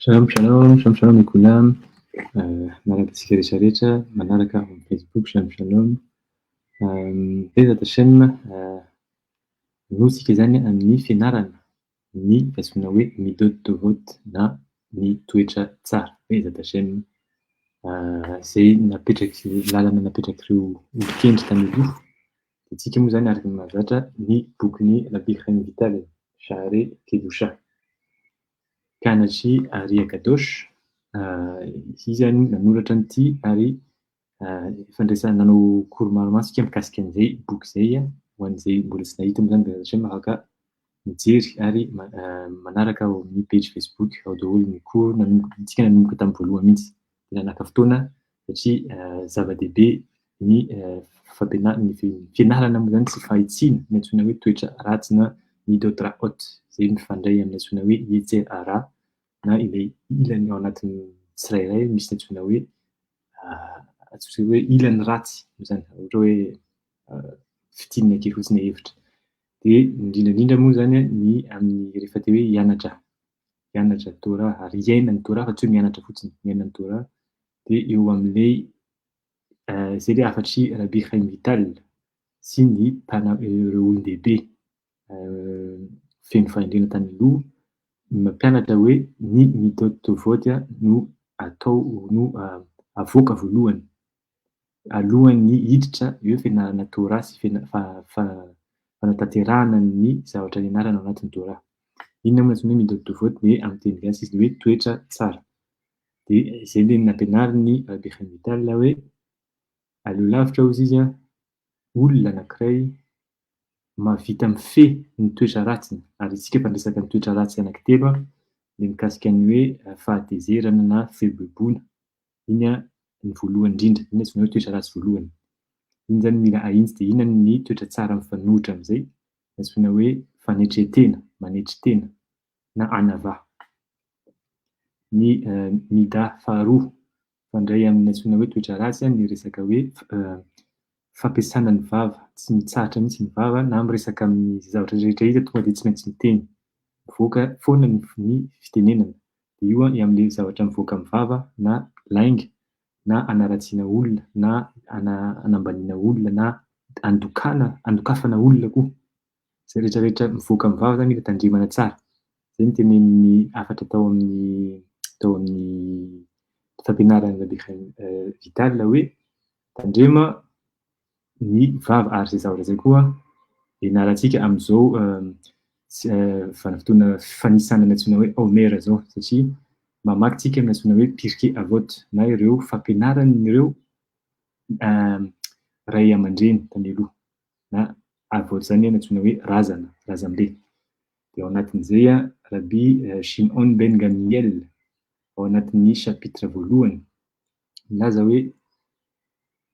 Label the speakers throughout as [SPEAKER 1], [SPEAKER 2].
[SPEAKER 1] Shalom shalom, shalom shalom Ikolam, miarahaba antsika rehetra rehetra manaraka ao amin'ny Facebook, shalom shalom. Bezat Hashem, aloha isika izany amin'ny fianarana ny antsoina hoe Midot Tovot na ny toetra tsara. Bezat Hashem, izay napetraky, lalana napetrak'ireo olon-kendry tany aloha. Dia tsika moa izany araka ny mahazatra ny bokin'i Rabbi Chaim Vital, Sha'are Kedusha. Mpianatr'i Ari Akadosh, izy izany nanoratra an'ity ary efa niresahana nanao cours maromaro isika mikasika an'izay boky izay. Ho an'izay mbola tsy nahita moa izany dia Hashem afaka mijery ary manaraka ao amin'ny page Facebook ao daholo ny cours nanomboka, isika nanomboka tamin'ny voalohany mihitsy. Tena naka fotoana satria zava-dehibe ny fampianarana, ny fianarana moa izany sy fahitsiana ny antsoina hoe toetra ratsy na midot ra'ot, izay mifandray amin'ny antsoina hoe yetzer hara na ilay ilany ao anatin'ny tsirairay misy ny antsoina hoe antsoina hoe ilany ratsy moa izany, ohatra hoe fintinina kely fotsiny ny hevitra. Dia indrindra indrindra moa izany ny amin'ny rehefa te hoe hianatra, hianatra Torah ary hiaina ny Torah fa tsy hoe mianatra fotsiny, miaina ny Torah dia eo amin'ilay izay ilay hafatr'i Rabbi Chaim Vital sy ny mpana- ireo olon-dehibe feno fahendrena tany aloha mampianatra hoe ny midot tovot no atao no avoaka voalohany alohan'ny hiditra eo fianarana Torah sy fanatanterahana ny zavatra nianarana ao anatin'ny Torah. Inona moa no antsoina hoe midot tovot? Dia amin'ny teny gasy izy dia hoe toetra tsara. Dia izay ilay nampianarin'i Rabbi Chaim Vital hoe aleo lavitra hozy izy an, olona anankiray mahavita mifehy ny toetra ratsiny, ary isika efa niresaka ny toetra ratsy anankitelo an, dia mikasika ny hoe fahatezerana na fieboeboana, iny an ny voalohany indrindra, iny antsoina hoe toetra ratsy voalohany. Iny izany mila ahitsy, dia inona ny toetra tsara mifanohitra amin'izay? Antsoina hoe fanetren-tena, manetry tena na anava. Ny mida faharoa mifandray amin'ny antsoina hoe toetra ratsy ny resaka hoe fampiasana ny vava, tsy mitsahatra mihitsy ny vava na miresaka amin'ny zavatra rehetra hita tonga dia tsy maintsy miteny, mivoaka foana ny fitenenana. Dia io amin'ilay zavatra mivoaka amin'ny vava na lainga na hanaratsiana olona na hanambaniana olona na handokana, handokafana olona koa. Izay rehetra rehetra mivoaka amin'ny vava izany mila tandremana tsara. Izay no tenenin'ny hafatra tao amin'ny tao amin'ny fampianaran'i Rabbi Chaim Vital hoe tandrema ny vava ary izay zavatra izay koa ianarantsika amin'izao vanim-potoana fanisana ny antsoina hoe Omer izao satria mamaky tsika amin'ny antsoina hoe Pirkei Avot na ireo fampianaran'ireo ray aman-dreny tany aloha na Avot izany antsoina hoe razana, razambe. Dia ao anatin'izay Rabbi Shimon ben Gamliel ao anatin'ny chapitre voalohany milaza hoe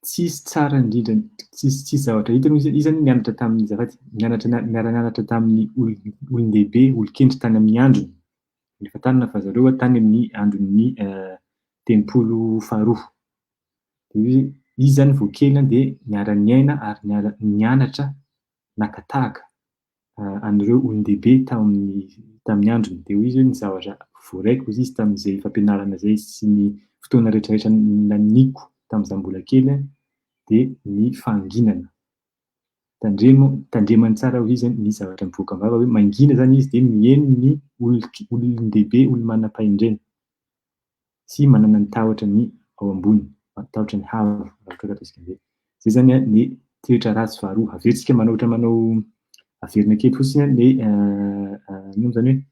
[SPEAKER 1] tsisy tsara indrindra, tsisy tsisy zavatra hitany izy, izy zany nianatra tamin'ny azafady, nianatra niara-nianatra tamin'ny olon-dehibe, olon-kendry tany amin'ny androny. Ny fahafantarana fa zareo tany amin'ny andron'ny tempolo faharoa. Dia izy zany vao kely dia niara-niaina ary niara-nianatra naka tahaka an'ireo olon-dehibe tamin'ny tamin'ny androny. Dia hoy izy hoe ny zavatra voaraiko hoy izy tamin'izay fampianarana izay sy ny fotoana rehetrarehetra naniko tamin'izaho mbola kely dia ny fahanginana. Tandremo, tandremany tsara hoy izy ny zavatra mivoaka am-bava hoe mangina izany izy dia miheno ny olon-dehibe, olo-manam-pahendrena sy manana ny tahotra ny ao ambony, tahotra ny havo raha ohatra ka ataontsika an'izay. Izay izany ny toetra ratsy faharoa. Averintsika manao ohatra manao averina kely fotsiny ny inona moa izany hoe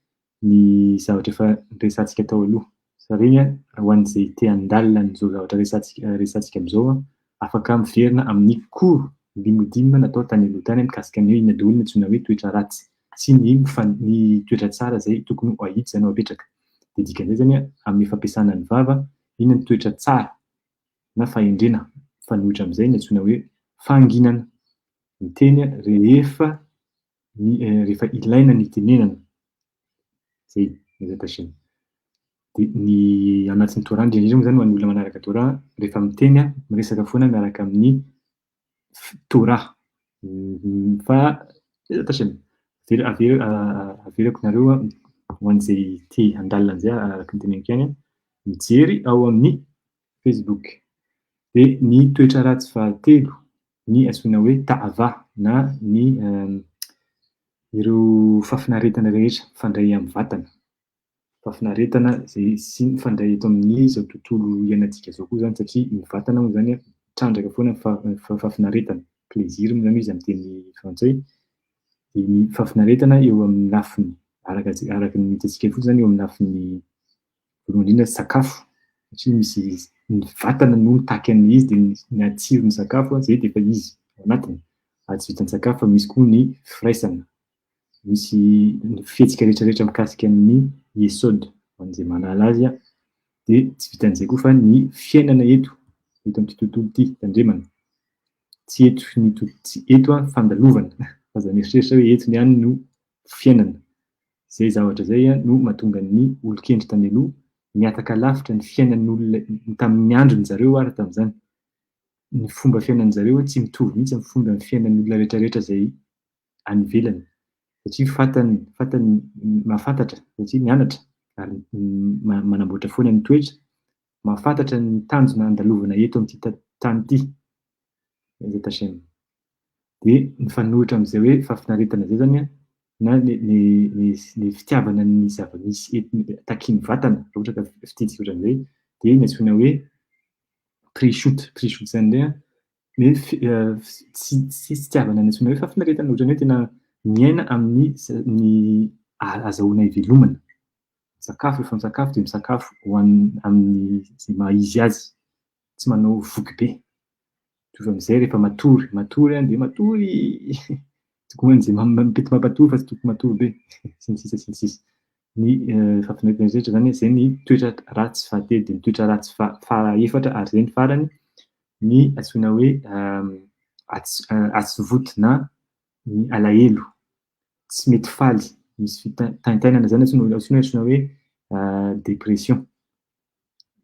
[SPEAKER 1] ny zavatra efa niresahantsika tao aloha. Fa ireny ho an'izay te handalina an'izao zavatra resahantsika resahantsika amin'izao, afaka miverina amin'ny cours limodim natao tany aloha tany mikasika ny hoe inona daholo ny antsoina hoe toetra ratsy sy ny ny toetra tsara izay tokony ho ahitsy izany ho apetraka. Dia dikan'izay izany amin'ny fampiasana ny vava, inona ny toetra tsara na fahendrena mifanohitra amin'izay ny antsoina hoe fahanginana. Miteny rehefa ny rehefa ilaina ny itenenana. Izay ny Hashem. Dia ny anatin'ny Torah indrindra indrindra moa izany ho an'ny olona manaraka Torah, rehefa miteny miresaka foana miaraka amin'ny Torah. Fa Hashem, averako nareo. Ho an'izay te handalina an'izay araka ny teneniko ihany, mijery ao amin'ny Facebook. Dia ny toetra ratsy fahatelo, ny antsoina hoe ta'ava na ny ireo fahafinaretana rehetra mifandray amin'ny vatana. Fahafinaretana izay sy mifandray eto amin'izao tontolo iainantsika izao koa izany satria ny vatana moa izany mitrandraka foana ny fahafinaretana, plaisir moa izany izy amin'ny teny frantsay. Dia ny fahafinaretana eo amin'ny lafiny, araka araka ny hitantsika fotsiny izany eo amin'ny lafiny voalohany indrindra sakafo satria misy ny vatana no mitaky an'ilay izy dia ny hatsiron'ny sakafo izay dia efa izy ao anatiny. Ary tsy vitan'ny sakafo fa misy koa ny firaisana, misy ny fihetsika rehetra rehetra mikasika ny Yesod ho an'izay mahalala azy dia tsy vitan'izay koa fa ny fiainana eto, eto amin'ity tontolo ity, tandremana. Tsy eto ny tsy eto an fandalovana, aza mieritreritra hoe eto ihany no fiainana. Izay zavatra izay no mahatonga ny olon-kendry tany aloha nihataka lavitra ny fiainan'olona tamin'ny androny zareo ary tamin'izany. Ny fomba fiainan'ny zareo tsy mitovy mihitsy amin'ny fomba fiainan'ny olona rehetra rehetra izay any ivelany. Satria fantany, fantany, mahafantatra satria nianatra ary manamboatra foana ny toetra, mahafantatra ny tanjona andalovana eto amin'ity tany ity. Bezat Hashem. Dia mifanohitra amin'izay hoe fahafinaretana izay izany an, na ny ny ny fitiavana ny zava-misy eto takian'ny vatana, raha ohatra ka fitiantsika ohatran'izay, dia ny antsoina hoe pre-shoot, pre-shoot izany indray an, ny hoe tsy tsy fitiavana ny antsoina hoe fahafinaretana, ohatran'ny hoe tena miaina amin'ny ny ahazahoana ivelomana. Misakafo, rehefa misakafo dia misakafo ho an'ny amin'ny izay maha izy azy, tsy manao voky be. Mitovy amin'izay rehefa matory, matory an dia matory, tokony ho an'izay mety mampatory fa tsy tokony matory be, sy ny sisa sy ny sisa. Ny fahafinaretana rehetra izany, izay ny toetra ratsy fahatelo, dia ny toetra ratsy fahaefatra ary izay ny farany, ny antsoina hoe atsivot na ny alahelo, tsy mety faly, misy fitaintainana izany antsoina antsoina hoe dépression.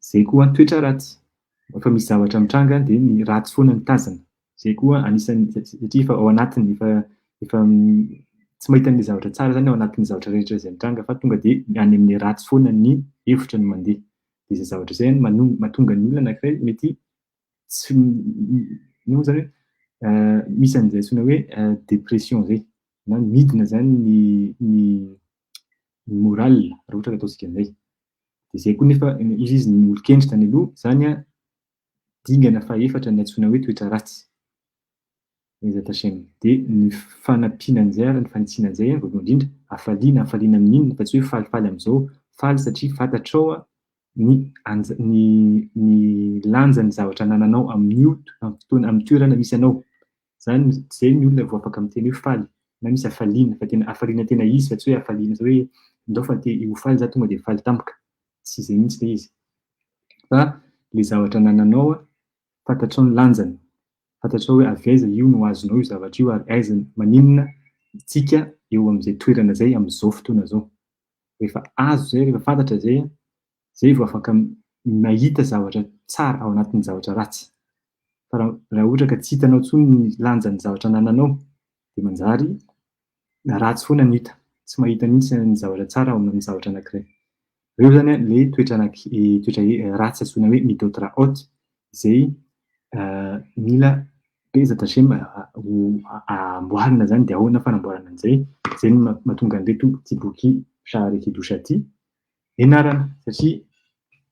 [SPEAKER 1] Izay koa toetra ratsy. Rehefa misy zavatra mitranga dia ny ratsy foana no tazana. Izay koa anisan'ny satria efa ao anatiny, efa efa tsy mahita an'ilay zavatra tsara izany ao anatin'ny zavatra rehetra izay mitranga fa tonga dia any amin'ny ratsy foana ny hevitra no mandeha. Dia izay zavatra izay no mahatonga ny olona anankiray mety tsy inona moa izany hoe misy an'izay antsoina hoe dépression izay na midina izany ny ny ny moral raha ohatra ka ataontsika an'izay. Dia izay koa nefa izy izy ny olon-kendry tany aloha, izany an, dingana fahefatra ny antsoina hoe toetra ratsy. Bezat Hashem. Dia ny fanampiana an'izay ary ny fanitsiana an'izay an, voalohany indrindra, hafaliana, hafaliana amin'inona fa tsy hoe falifaly amin'izao, faly satria fantatrao an ny anja- ny ny lanjan'ny zavatra anananao amin'io amin'ny fotoana amin'ny toerana misy anao. Izany izay ny olona vao afaka miteny hoe faly na misy hafaliana fa tena hafaliana tena izy fa tsy hoe hafaliana hoe ndao fa te ho faly za tonga dia faly tampoka. Tsy izay mihitsy ilay izy. Fa ilay zavatra anananao fantatrao ny lanjany, fantatrao hoe avy aiza io no azonao io zavatra io ary aiza maninona isika eo amin'izay toerana izay amin'izao fotoana izao. Rehefa azo izay, rehefa fantatra izay, izay vao afaka mahita zavatra tsara ao anatin'ny zavatra ratsy. Fa raha ohatra ka tsy hitanao intsony ny lanjan'ny zavatra anananao dia manjary ratsy foana ny hita, tsy mahita mihitsy ny zavatra tsara ao amin'ny zavatra anankiray. Ireo izany ilay toetra anaky toetra ratsy antsoina hoe midot ra'ot izay mila Bezat Hashem ho amboarina izany dia ahoana fanamboarana an'izay? Izay no mahatonga an'ireto ity boky Sha'arei Kedusha ity ianarana satria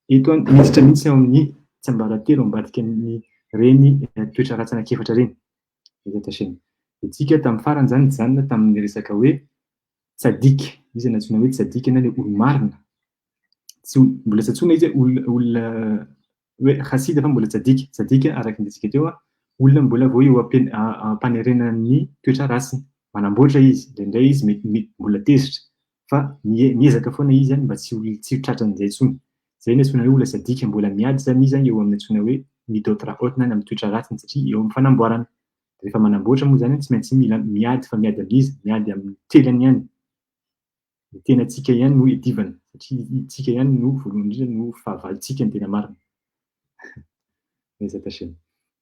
[SPEAKER 1] eto an miditra mihitsy ao amin'ny tsiambaratelo ambadika ny reny toetra ratsy anankiefatra ireny. Bezat Hashem. Isika tamin'ny farany izany nijanona tamin'ny resaka hoe tsadik, izy no antsoina hoe tsadik na ilay olo-marina. Tsy mbola tsy antsoina izy hoe olona olona hoe chassid fa mbola tsadik. Tsadik araka ny hitantsika teo, olona mbola vao eo am-panerenana ny toetra ratsiny. Manamboatra izy, indraindray izy mety mbola tezitra fa miezaka foana izy mba tsy ho tsy ho tratran'izay intsony. Izay no antsoina hoe olona tsadik, mbola miady izany izy eo amin'ny antsoina hoe midot ra'ot na amin'ny toetra ratsiny satria eo amin'ny fanamboarana. Rehefa manamboatra moa izany tsy maintsy mila miady fa miady amin'iza? Miady amin'ny tenany ihany. Ny tenantsika ihany no iadivana satria isika ihany no voalohany indrindra no fahavalontsika ny tena marina. Bezat Hashem.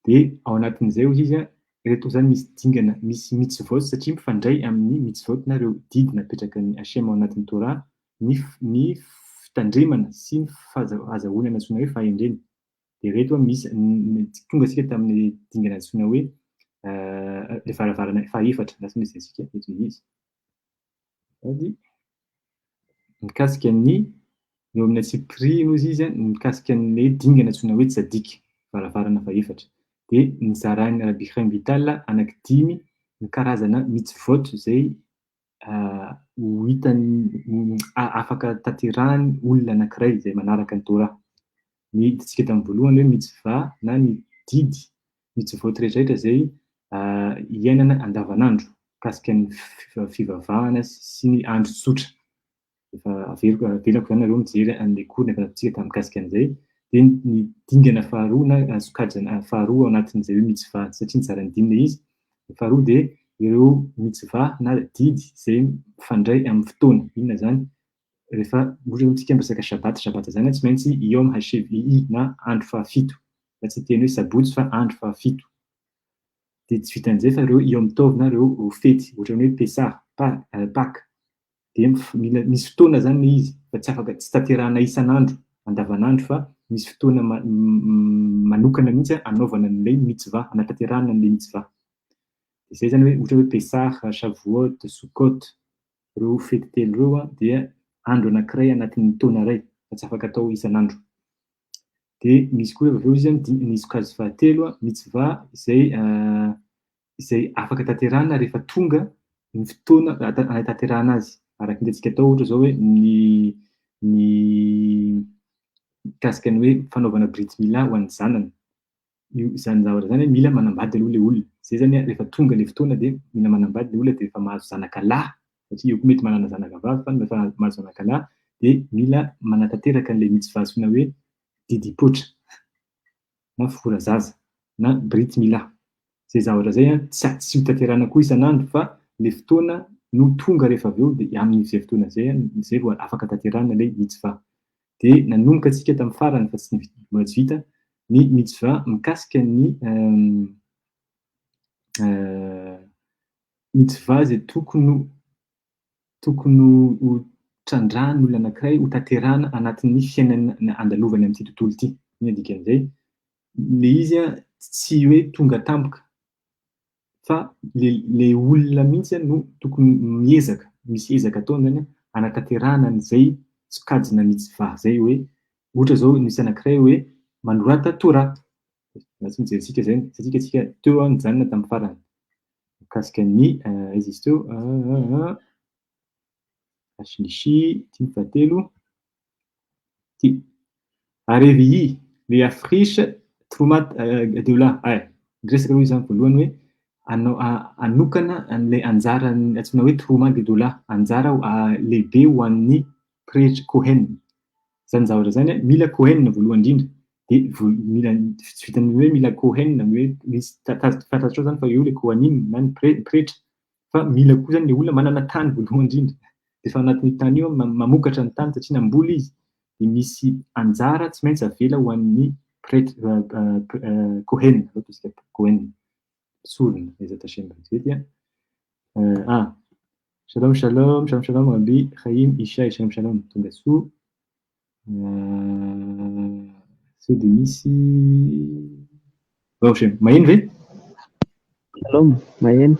[SPEAKER 1] Dia ao anatin'izay hozy izy, ireto izany misy dingana, misy mitzvot satria mifandray amin'ny mitzvot na ireo didy napetrakan'i Hashem ao anatin'ny Torah ny ny fitandremana sy ny fahazahoana ny antsoina hoe fahendrena. Dia ireto misy tonga isika tamin'ny dingana antsoina hoe ilay varavarana fahefatra, lasa misy antsika eto izy. Sady mikasika ny eo amin'ny antsipiriany hozy izy, mikasika ny dingana antsoina hoe tsadik, varavarana fahefatra. Dia nizarain'i Rabbi Chaim Vital anankidimy ny karazana mitzvot izay ho hitan'ny afaka tanterahan'ny olona anankiray izay manaraka ny Torah. Ny hitantsika tamin'ny voalohany hoe mitzvah na ny didy, mitzvot rehetra rehetra izay iainana andavanandro mikasika ny fivavahana sy ny andro tsotra. Efa averiko, avelako izany nareo mijery an'ilay cours efa nataontsika tamin'ny mikasika an'izay. Dia ny dingana faharoa na sokajina faharoa ao anatin'izay hoe mitzvah, satria nizara ny dimy ilay izy. Ny faharoa dia ireo mitzvah na didy izay mifandray amin'ny fotoana. Inona izany? Rehefa ohatra hoe tsika miresaka Shabbat, Shabbat izany tsy maintsy Yom HaShevi'i na andro fahafito. Fa tsy hiteny hoe sabotsy fa andro fahafito. Dia tsy vitan'izay fa ireo Yom Tov na ireo fety, ohatran'ny hoe Pesach, Pâques, dia mila misy fotoana izany ilay izy fa tsy afaka tsy tanterahana isan'andro, andavanandro fa misy fotoana manokana mihitsy anaovana an'ilay mitzvah, anatanterahana an'ilay mitzvah. Dia izay izany hoe ohatra hoe Pesach, Shavuot, Sukkot, ireo fety telo ireo dia andro anankiray anatin'ny taona iray fa tsy afaka atao isan'andro. Dia misy koa avy eo izy ny sokajy fahatelo, mitzvah izay izay afaka tanterahana rehefa tonga ny fotoana anatanterahana azy. Araka ny hitantsika tao ohatra izao hoe ny ny mikasika ny hoe fanaovana brit milah ho an'ny zanany. Io izany zavatra izany mila manambady aloha ilay olona. Izay izany rehefa tonga ilay fotoana dia mila manambady ilay olona dia rehefa mahazo zanaka lahy, satria eo koa mety manana zanaka vavy fa rehefa mahazo zanaka lahy dia mila manatanteraka an'ilay mitzvah antsoina hoe didim-poitra na fora zaza na brit milah. Izay zavatra izay an, tsy tsy ho tanterahina koa isan'andro fa ilay fotoana no tonga rehefa avy eo dia amin'izay fotoana izay an, izay vao afaka tanterahina ilay mitzvah. Dia nanomboka antsika tamin'ny farany fa tsy mbola tsy vita ny mitzvah mikasika ny mitzvah izay tokony tokony ho trandrahan'ny olona anankiray ho tanterahana anatin'ny fiainana andalovany amin'ity tontolo ity. Inona dikan'izay? Ilay izy an, tsy hoe tonga tampoka fa ilay olona mihitsy no tokony miezaka, misy ezaka ataony izany hanatanterahana an'izay sokajina mitzvah izay hoe ohatra izao misy anankiray hoe manorata Torah. Raha tsy mijery antsika izay, satria tsika teo nijanona tamin'ny farany. Mikasika ny aiza izy teo? Ashlishi, ity ny fahatelo. Ity. Arevihi, le afrish trumat gedola. Ay, niresaka aloha izany voalohany hoe anao anokana an'ilay anjara antsoina hoe truma gedola, anjara lehibe ho an'ny pretra Kohen. Izany zavatra izany mila Kohen voalohany indrindra. Dia mila tsy vitan'ny hoe mila Kohen, hoe misy fantatrao izany fa eo ilay Kohanim na ny pretra fa mila koa izany ilay olona manana tany voalohany indrindra. Dia efa anatin'io tany io mamokatra ny tany satria namboly izy dia misy anjara tsy maintsy avela ho an'ny pretra Kohen, Kohen, mpisorona, Bezat Hashem vetivety an. Ah, Shalom shalom, shalom shalom Rabbi Chaim Ishay, shalom shalom, tonga soa. Sao dia misy Baruch Hashem, maheno ve?
[SPEAKER 2] Shalom, maheno.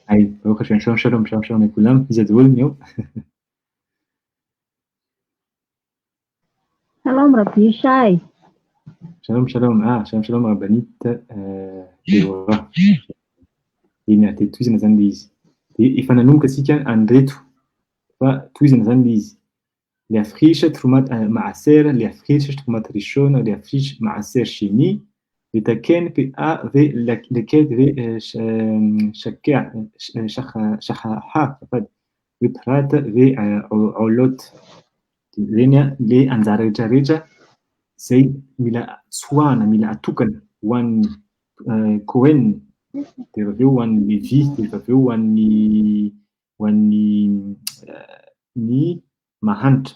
[SPEAKER 1] Ay, Baruch Hashem, shalom shalom, shalom shalom lekulam, iza daholo ny ao?
[SPEAKER 3] Shalom Rabbi Ishay.
[SPEAKER 1] Shalom shalom, ah, shalom shalom Rabbanit Deborah. Eny ary dia tohizana izany ilay izy. Dia efa nanomboka isika an'ireto fa tohizana izany ilay izy. Liafrish trumat maaser, liafrish trumat rishon, liafrish maaser sheni, litaken pa ve leket ve shahaha azafady, ve prat ve olot. Dia ireny an, ilay anjara rehetra rehetra izay mila tsoahana, mila atokana ho an'ny Kohen, dia avy eo ho an'ny Levy, dia avy eo ho an'ny ho an'ny ny mahantra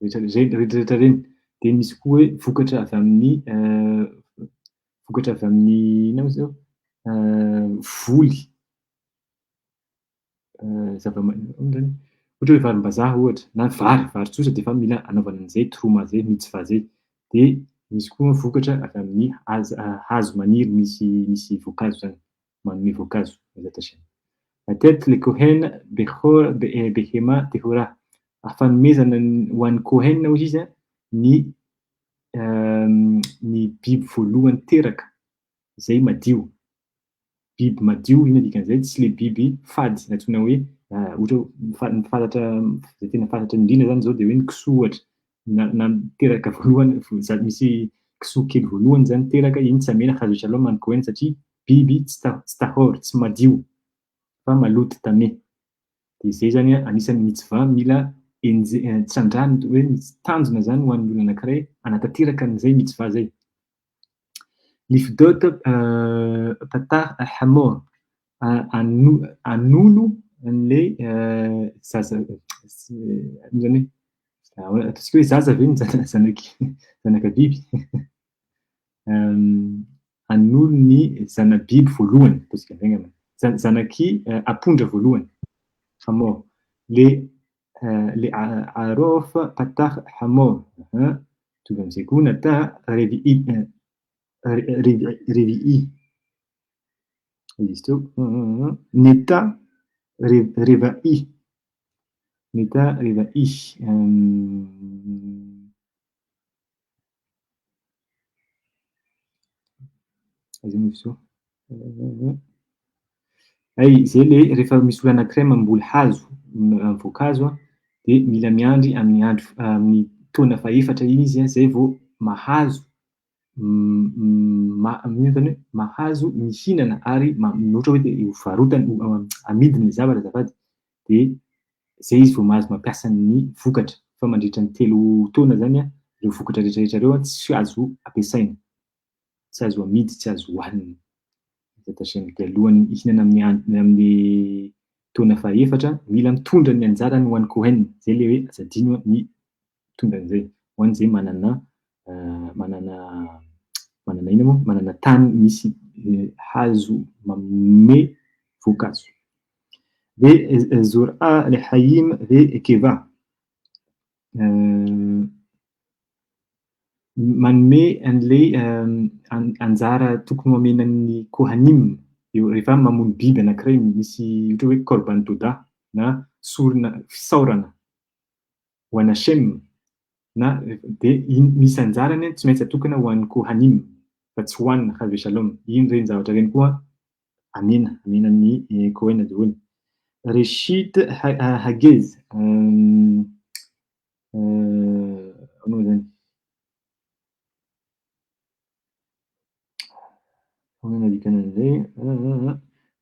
[SPEAKER 1] rehetra rehetra rehetra ireny. Dia misy koa hoe vokatra avy amin'ny vokatra avy amin'ny inona moa izy teo? Voly zava-maniry inona izany? Ohatra hoe varim-bazaha ohatra, na vary, vary tsotra dia efa mila anaovana an'izay trouma zay, mitzvah zay. Dia misy koa vokatra avy amin'ny hazo maniry misy misy voankazo zany, manome voankazo, Bezat Hashem. Latet le Kohen bechor behema tehora. Fanomezana ho an'ny Kohen hoy izy ny ny biby voalohany teraka izay madio. Biby madio, inona dikan'izay? Tsy ilay biby fady antsoina hoe ohatra hoe ny fantatra izay tena fantatra indrindra izany izao dia hoe ny kisoa ohatra. Na na teraka voalohany misy kisoa kely voalohany izany teraka, iny tsy amena chas v'shalom any Kohen satria biby tsy tsy tahor, tsy madio fa maloto tameh. Dia izay izany anisan'ny mitzvah mila enje- trandrahana hoe misy tanjona izany ho an'ny olona anankiray hanatanteraka an'izay mitzvah izay. Lifdot Patah Hamor, hanolo an'ilay zaza, inona izany hoe, ataontsika hoe zaza ve ny zanaky zanaka biby? Hanolo ny zana-biby voalohany, ataontsika an'izay angamba, zanaky ampondra voalohany, Hamor. Le le Arof Patah Hamor, mitovy amin'izay koa Natah Revi'i, Revi'i, izy teo, Neta Reva'i, Neta Reva'i. Aiza moa izy io? Hay, izay le rehefa misy olona anankiray mamboly hazo, voankazo an, dia mila miandry amin'ny andro amin'ny taona fahefatra iny izy an, izay vao mahazo inona zany hoe mahazo mihinana ary ohatra hoe ho varotany, amidiny ny zavatra azafady, dia izay izy vao mahazo mampiasa ny vokatra fa mandritra ny telo taona izany an, ireo vokatra rehetra rehetra ireo an tsy azo ampiasaina, tsy azo amidy, tsy azo hohanina. Dia alohan'ny hihinana amin'ny andro amin'ny taona fahaefatra, mila mitondra ny anjarany ho an'ny Kohen. Izay ilay hoe aza adino ny mitondra an'izay. Ho an'izay manana manana manana inona moa? Manana tany misy hazo manome voankazo. Ve Zor'a le Hayim ve Keva. Manome an'ilay anjara tokony ho omena ny Kohanim eo rehefa mamono biby anankiray misy ohatra hoe Korban Toda na sorona fisaorana ho an'i Hashem na dia iny misy anjarany tsy maintsy atokana ho an'ny Kohanim fa tsy hohanina chas v'shalom. Iny ireny zavatra ireny koa amena, amena ny Kohen daholo. Reshit Hagez ahoana moa izany? Ahoana no adikana an'izay?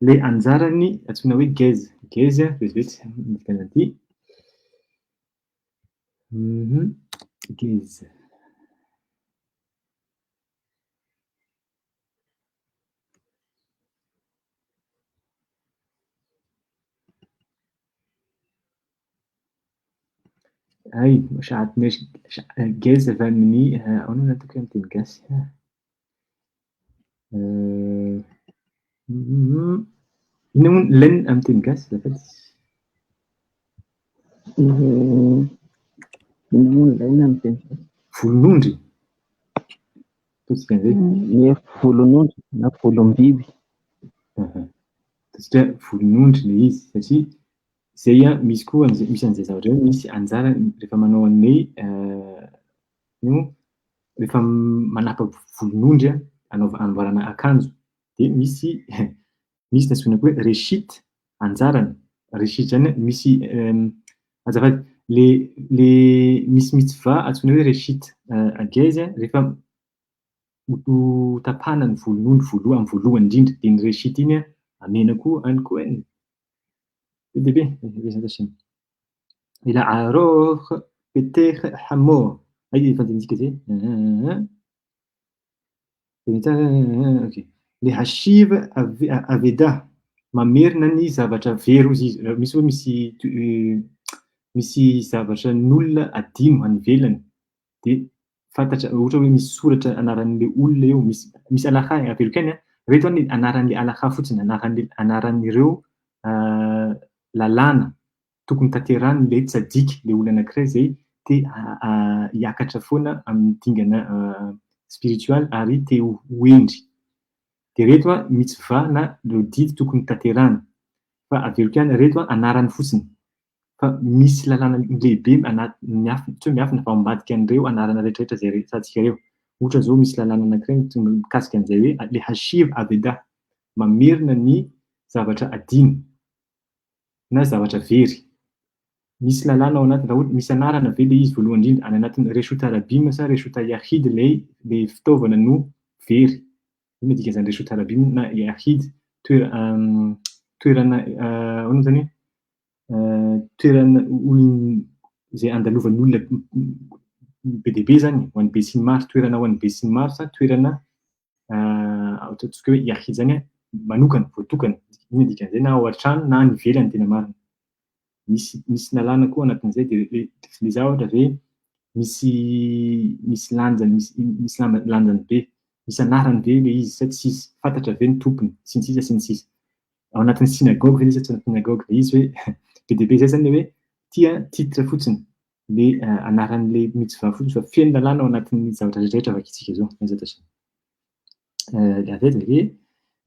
[SPEAKER 1] Ilay anjarany antsoina hoe gez. Gez, vetivety ny dikana an'ity. Gez. Hay, gez avy amin'ny ahoana no ataoko amin'ny teny gasy? Inona moa ny laine amin'ny teny gasy azafady?
[SPEAKER 2] Inona moa ny laine amin'ny teny gasy?
[SPEAKER 1] Volonondry? Ataontsika an'izay.
[SPEAKER 2] Ie, volonondry na volom-biby.
[SPEAKER 1] Ataontsika volonondry ilay izy satria izay an, misy koa an'izay, misy an'izay zavatra izay, misy anjara rehefa manao an'ilay ino moa? Rehefa manapa-volonondry an, anaova- anamboarana akanjo dia misy misy ny antsoina koa hoe reshit, anjarany. Reshit izany an, misy azafady, le le misy mitzvah antsoina hoe reshit agez rehefa ho tapahana ny volonondry voalohany amin'ny voalohany indrindra dia ny reshit iny an, amena koa any Kohen. Be dia be, Ila Aroh Peteh Hamor. Ay, efa andinitsika izay. Ok. Le Hashiv Aveda, mamerina ny zavatra very hozy izy. Misy hoe misy misy zavatra n'olona adino any ivelany dia fantatra ohatra hoe misy soratra anaran'ilay olona eo, misy misy halakha averiko ihany an, ireto an ny anaran'ilay halakha fotsiny, anaran'ilay anaran'ireo lalàna. tokony tanterahin'ilay tsadik, ilay olona anankiray izay te hiakatra foana amin'ny dingana spiritual ary te ho hendry. Dia ireto mitzvah na ireo didy tokony tanterahina. Fa averiko ihany, ireto anarany fotsiny. Fa misy lalàna lehibe anaty miafina, tsy hoe miafina fa ao ambadika an'ireo anarana rehetrarehetra izay resahantsika ireo. Ohatra izao misy lalàna anankiray mikasika an'izay hoe le hashiv aveda, mamerina ny zavatra adino na zavatra very. Misy lalàna ao anatiny, raha ohatra misy anarana ve ilay izy voalohany indrindra, any anatin'ny Reshut Harabim sa Reshut Yahid ilay fitaovana no very. Inona dikan'izany Reshut Harabim na Yahid, toerana, ahoana moa izany hoe toerana olon- izay andalovan'ny olona be dia be izany, ho an'ny besinimaro, toerana ho an'ny besinimaro sa toerana ataontsika hoe Yahid izany manokana, voatokana. Inona dikan'izay na ao an-trano na any ivelany tena marina. Misy misy lalàna koa anatin'izay dia le le zavatra ve misy misy lanjany misy misy lamba- lanjany be, misy anarany ve ilay izy sa tsisy, fantatra ve ny tompony, sy ny sisa sy ny sisa. Ao anatin'ny synagogue ve ilay izy sa tsy ao anatin'ny synagogue ilay izy hoe be dia be izay izany ilay hoe tia titre fotsiny, le anaran'ilay mitzvah fotsiny fa feno lalàna ao anatin'ny zavatra rehetra vakintsika izao.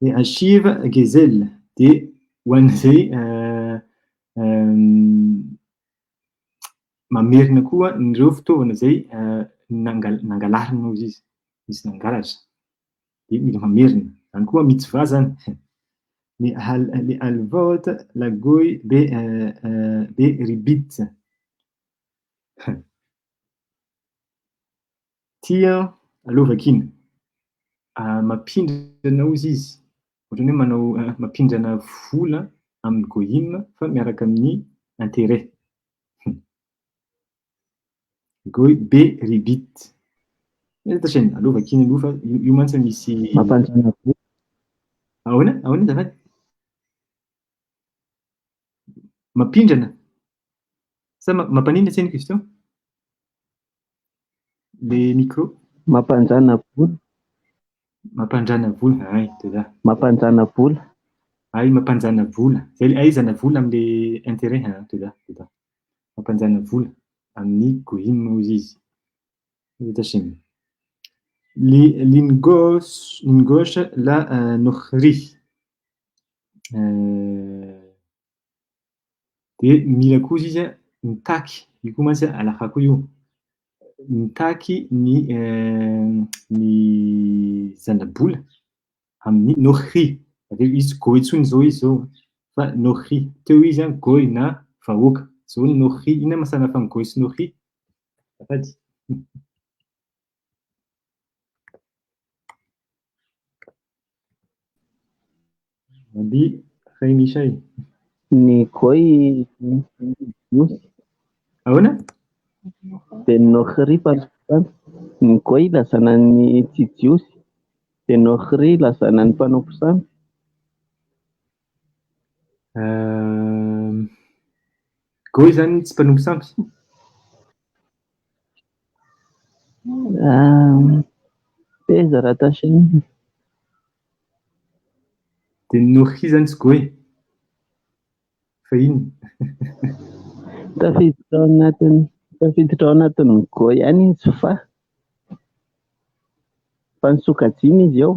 [SPEAKER 1] Avy Ashiv Gezel dia ho an'izay mamerina koa ireo fitaovana izay nangalarina hozy izy, nisy nangalatra dia mila mamerina. Izany koa mitzvah izany. Ny halvaot lagoy be be ribit. Tia aleo vakiana. Mampindrana hozy izy, ohatran'ny hoe manao mampindrana vola amin'ny goyim fa miaraka amin'ny intérêt. Goy be ribit. Aleo vakiana aloha fa io mantsy misy.
[SPEAKER 2] Mampanjana vola.
[SPEAKER 1] Ahoana? Ahoana azafady? Mampindrana? Sa mampaninona tsy hain'i Christian? Le micro.
[SPEAKER 2] Mampanjana vola.
[SPEAKER 1] Mampanjana vola, ay, toza.
[SPEAKER 2] Mampanjana vola.
[SPEAKER 1] Ay, mampanjana vola. Zay ay zana vola amin'le intérêt, ha, toza, toza. Mampanjana vola amin'ny goyim hozy izy. Hashem. Lingos, lingos la nokhri. Dia mila koa izy mitaky, io koa mantsy halakha koa io, mitaky ny ny zana-bola amin'ny nokhri, avy eo izy goy intsony izao izy izao fa nokhri, teo izy an goy na vahoaka, izao nokhri, inona maha samy hafa ny goy sy nokhri? Azafady. Rabbi Chaim Ishai.
[SPEAKER 2] Ny goy jiosy.
[SPEAKER 1] Ahoana?
[SPEAKER 2] Dia ny nokhri mpanompo sampy. Ny goy ilazana ny tsy jiosy, dia nokhri ilazana ny mpanompo sampy.
[SPEAKER 1] Goy izany tsy mpanompo sampy?
[SPEAKER 2] Teza raha tachine.
[SPEAKER 1] Dia ny nokhri izany tsy goy? Fa inona?
[SPEAKER 2] Tafiditra ao anatin'ny tafiditra ao anatin'ny goy ihany izy fa fa ny sokajiana izy eo.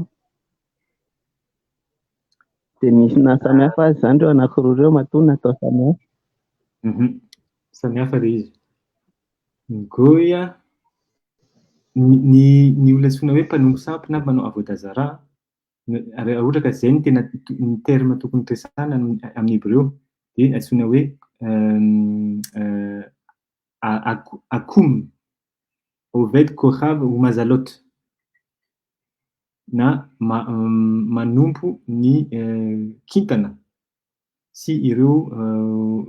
[SPEAKER 2] Dia misy naha samy hafa azy izany ireo anankiroa ireo matoa natao samy hafa.
[SPEAKER 1] Samy hafa ilay izy. Ny goy, ny ny olona antsoina hoe mpanompo sampy na mpanao avoda zara, raha ohatra ka izay no tena ny terme tokony resahana amin'ny hebreo dia antsoina hoe akum, oved kochav umazalot na manompo ny kintana sy ireo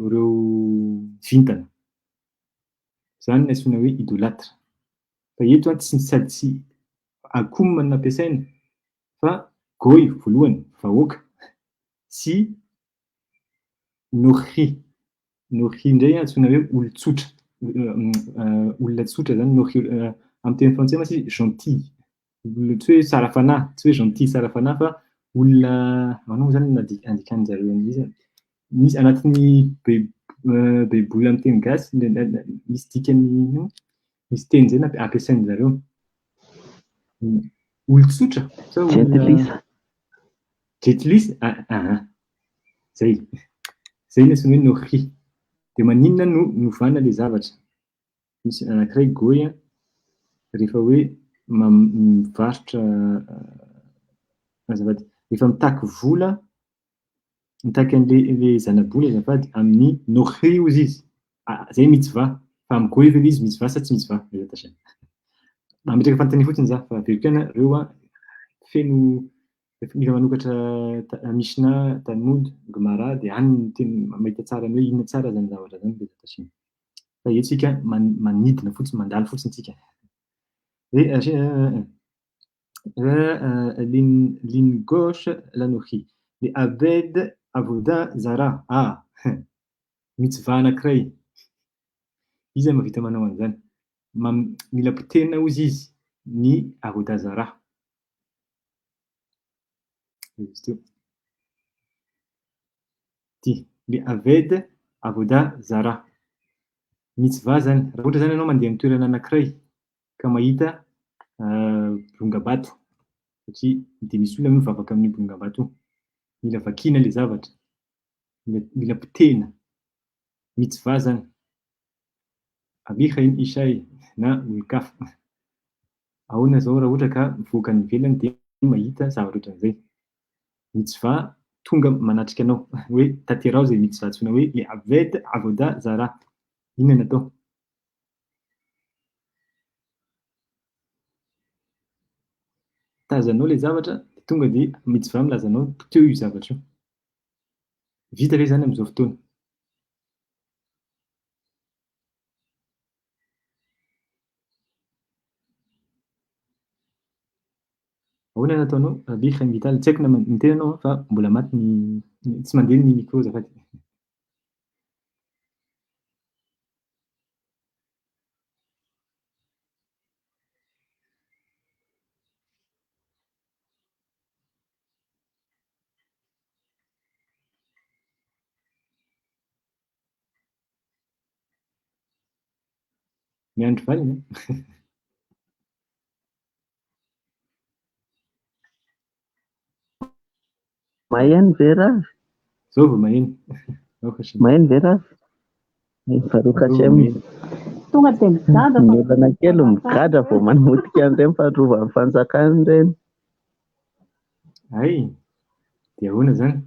[SPEAKER 1] ireo vintana. Izany no antsoina hoe idolâtre. Fa eto tsy sady tsy akum no nampiasaina fa goy voalohany, vahoaka, sy nokhri. Nokhri indray antsoina hoe olon-tsotra, olona tsotra izany nokhri, amin'ny teny frantsay mantsy izy gentil, olona tsy hoe tsara fanahy, tsy hoe gentil tsara fanahy fa olona, ahoana moa izany no andikan-jareo an'izy? Misy anatin'ny baiboly. Baiboly amin'ny teny gasy, misy dikany misy teny izay ampiasain-dry zareo. Olon-tsotra sa olona
[SPEAKER 2] Jentilisa.
[SPEAKER 1] Jentilisa? Aha. Zay. Zay no antsoina hoe Nohri. Dia maninona no novana ilay zavatra? Misy anankiray Goy rehefa hoe mivarotra azafady, rehefa mitaky vola, mitaky an'ilay zana-bola azafady amin'ny Nohri hozy izy. Zay mitzvah. Fa amin'ny Goy ve ilay izy mitzvah sa tsy mitzvah? Mametraka fanontaniana fotsiny za fa averiko ihany ireo feno mila manokatra Mishnah, Talmud, Gemara dia any no tena mahita tsara ny hoe inona tsara izany zavatra izany dia tashina. Fa eto isika manidina fotsiny, mandalo fotsiny isika. Ligne gauche, Lanohi. Le Abed Avoda Zara. Ah! Mitzvah anankiray. Iza no mahavita manao an'izany? Mila potehina hozy izy ny Avoda Zara. Izy teo. Ty, le Aved Avoda Zara. Mitzvah zany. Raha ohatra zany ianao mandeha amin'ny toerana anankiray ka mahita bolongam-bato, satria dia misy olona mivavaka amin'io bolongam-bato io. Mila vakiana ilay zavatra, mila potehina. Mitzvah zany. Abihaim Ishay na olon-kafa. Ahoana izao raha ohatra ka mivoaka any ivelany dia mahita zavatra ohatran'izay? Mitzvah tonga manatrika anao hoe tanteraho izay mitzvah antsoina hoe le Aved Avoda Zara. Inona no atao? Tazanao ilay zavatra dia tonga dia mitzvah milaza anao teo io zavatra io. Vita ve izany amin'izao fotoana? Ahoana no ataonao Rabbi Chaim Vital? Tsy haiko na miteny ianao fa mbola maty ny tsy mandeha ny micro azafady. Miandry valiny an.
[SPEAKER 2] Maheno ve Ravy?
[SPEAKER 1] Zao vao maheno.
[SPEAKER 2] Maheno ve Ravy? Baruch Hashem.
[SPEAKER 3] Tonga dia migadra
[SPEAKER 2] Ny olana kely migadra vao mamotika an'ireny fa rovan'ny fanjakana ireny.
[SPEAKER 1] Hay, dia ahoana izany?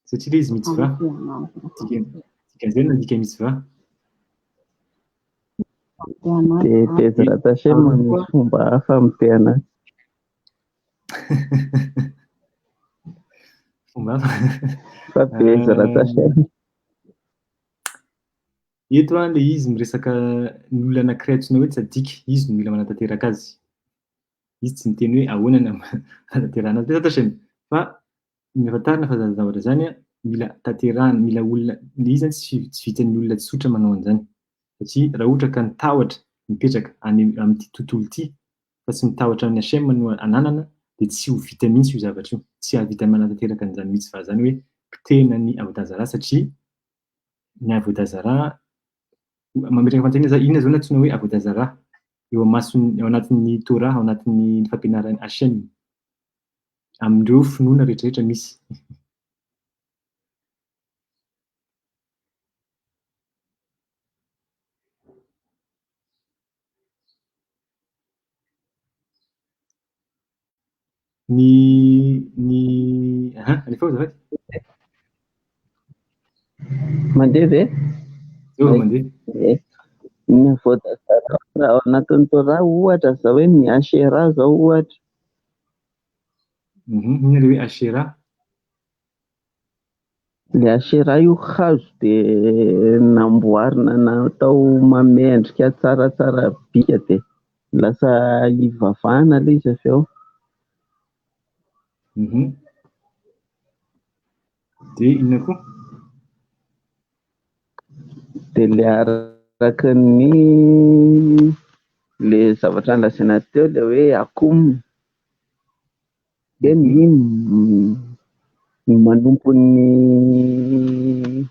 [SPEAKER 1] Satria ilay izy mitzvah. Dikan'izay nandika mitzvah.
[SPEAKER 2] Dia Bezrat Hashem misy fomba hafa mitehana azy.
[SPEAKER 1] Fomba hafa.
[SPEAKER 2] Fa Bezrat Hashem.
[SPEAKER 1] Eto an ilay izy miresaka ny olona anankiray antsoina hoe tsadik, izy no mila manatanteraka azy. Izy tsy miteny hoe ahoana ny hanatanterahana azy. Bezrat Hashem. Fa mila fantarina fa izany zavatra izany an, mila tanterahana, mila olona, ilay izy izany tsy vitan'ny olona tsotra manao an'izany. Satria raha ohatra ka ny tahotra mipetraka any amin'ity tontolo ity fa tsy ny tahotra an'i Hashem no ananana dia tsy ho vita mihitsy io zavatra io. Tsy hahavita manatanteraka an'izany mitsvah izany hoe potehina ny Avodah Zarah satria ny Avodah Zarah, mametraka fanontaniana za, inona izao no antsoina hoe Avodah Zarah eo amason'ny, ao anatin'ny Torah, ao anatin'ny fampianaran'i Hashem amin'ireo finoana rehetrarehetra misy. Ny ny aha, alefa azafady.
[SPEAKER 2] Mandeha ve?
[SPEAKER 1] Eo vao mandeha.
[SPEAKER 2] Ie. Ny Avodah Zarah ao anatin'ny Torah ohatra zao hoe ny Asherah zao ohatra.
[SPEAKER 1] Inona ilay hoe Asherah?
[SPEAKER 2] Ilay Asherah io hazo dia namboarina natao manome endrika tsaratsara bika dia lasa ivavahana ilay izy avy eo.
[SPEAKER 1] Dia inona koa?
[SPEAKER 2] Dia ilay araka ny ilay zavatra nolazaina teo ilay hoe akoum. Dia ny ny manompo ny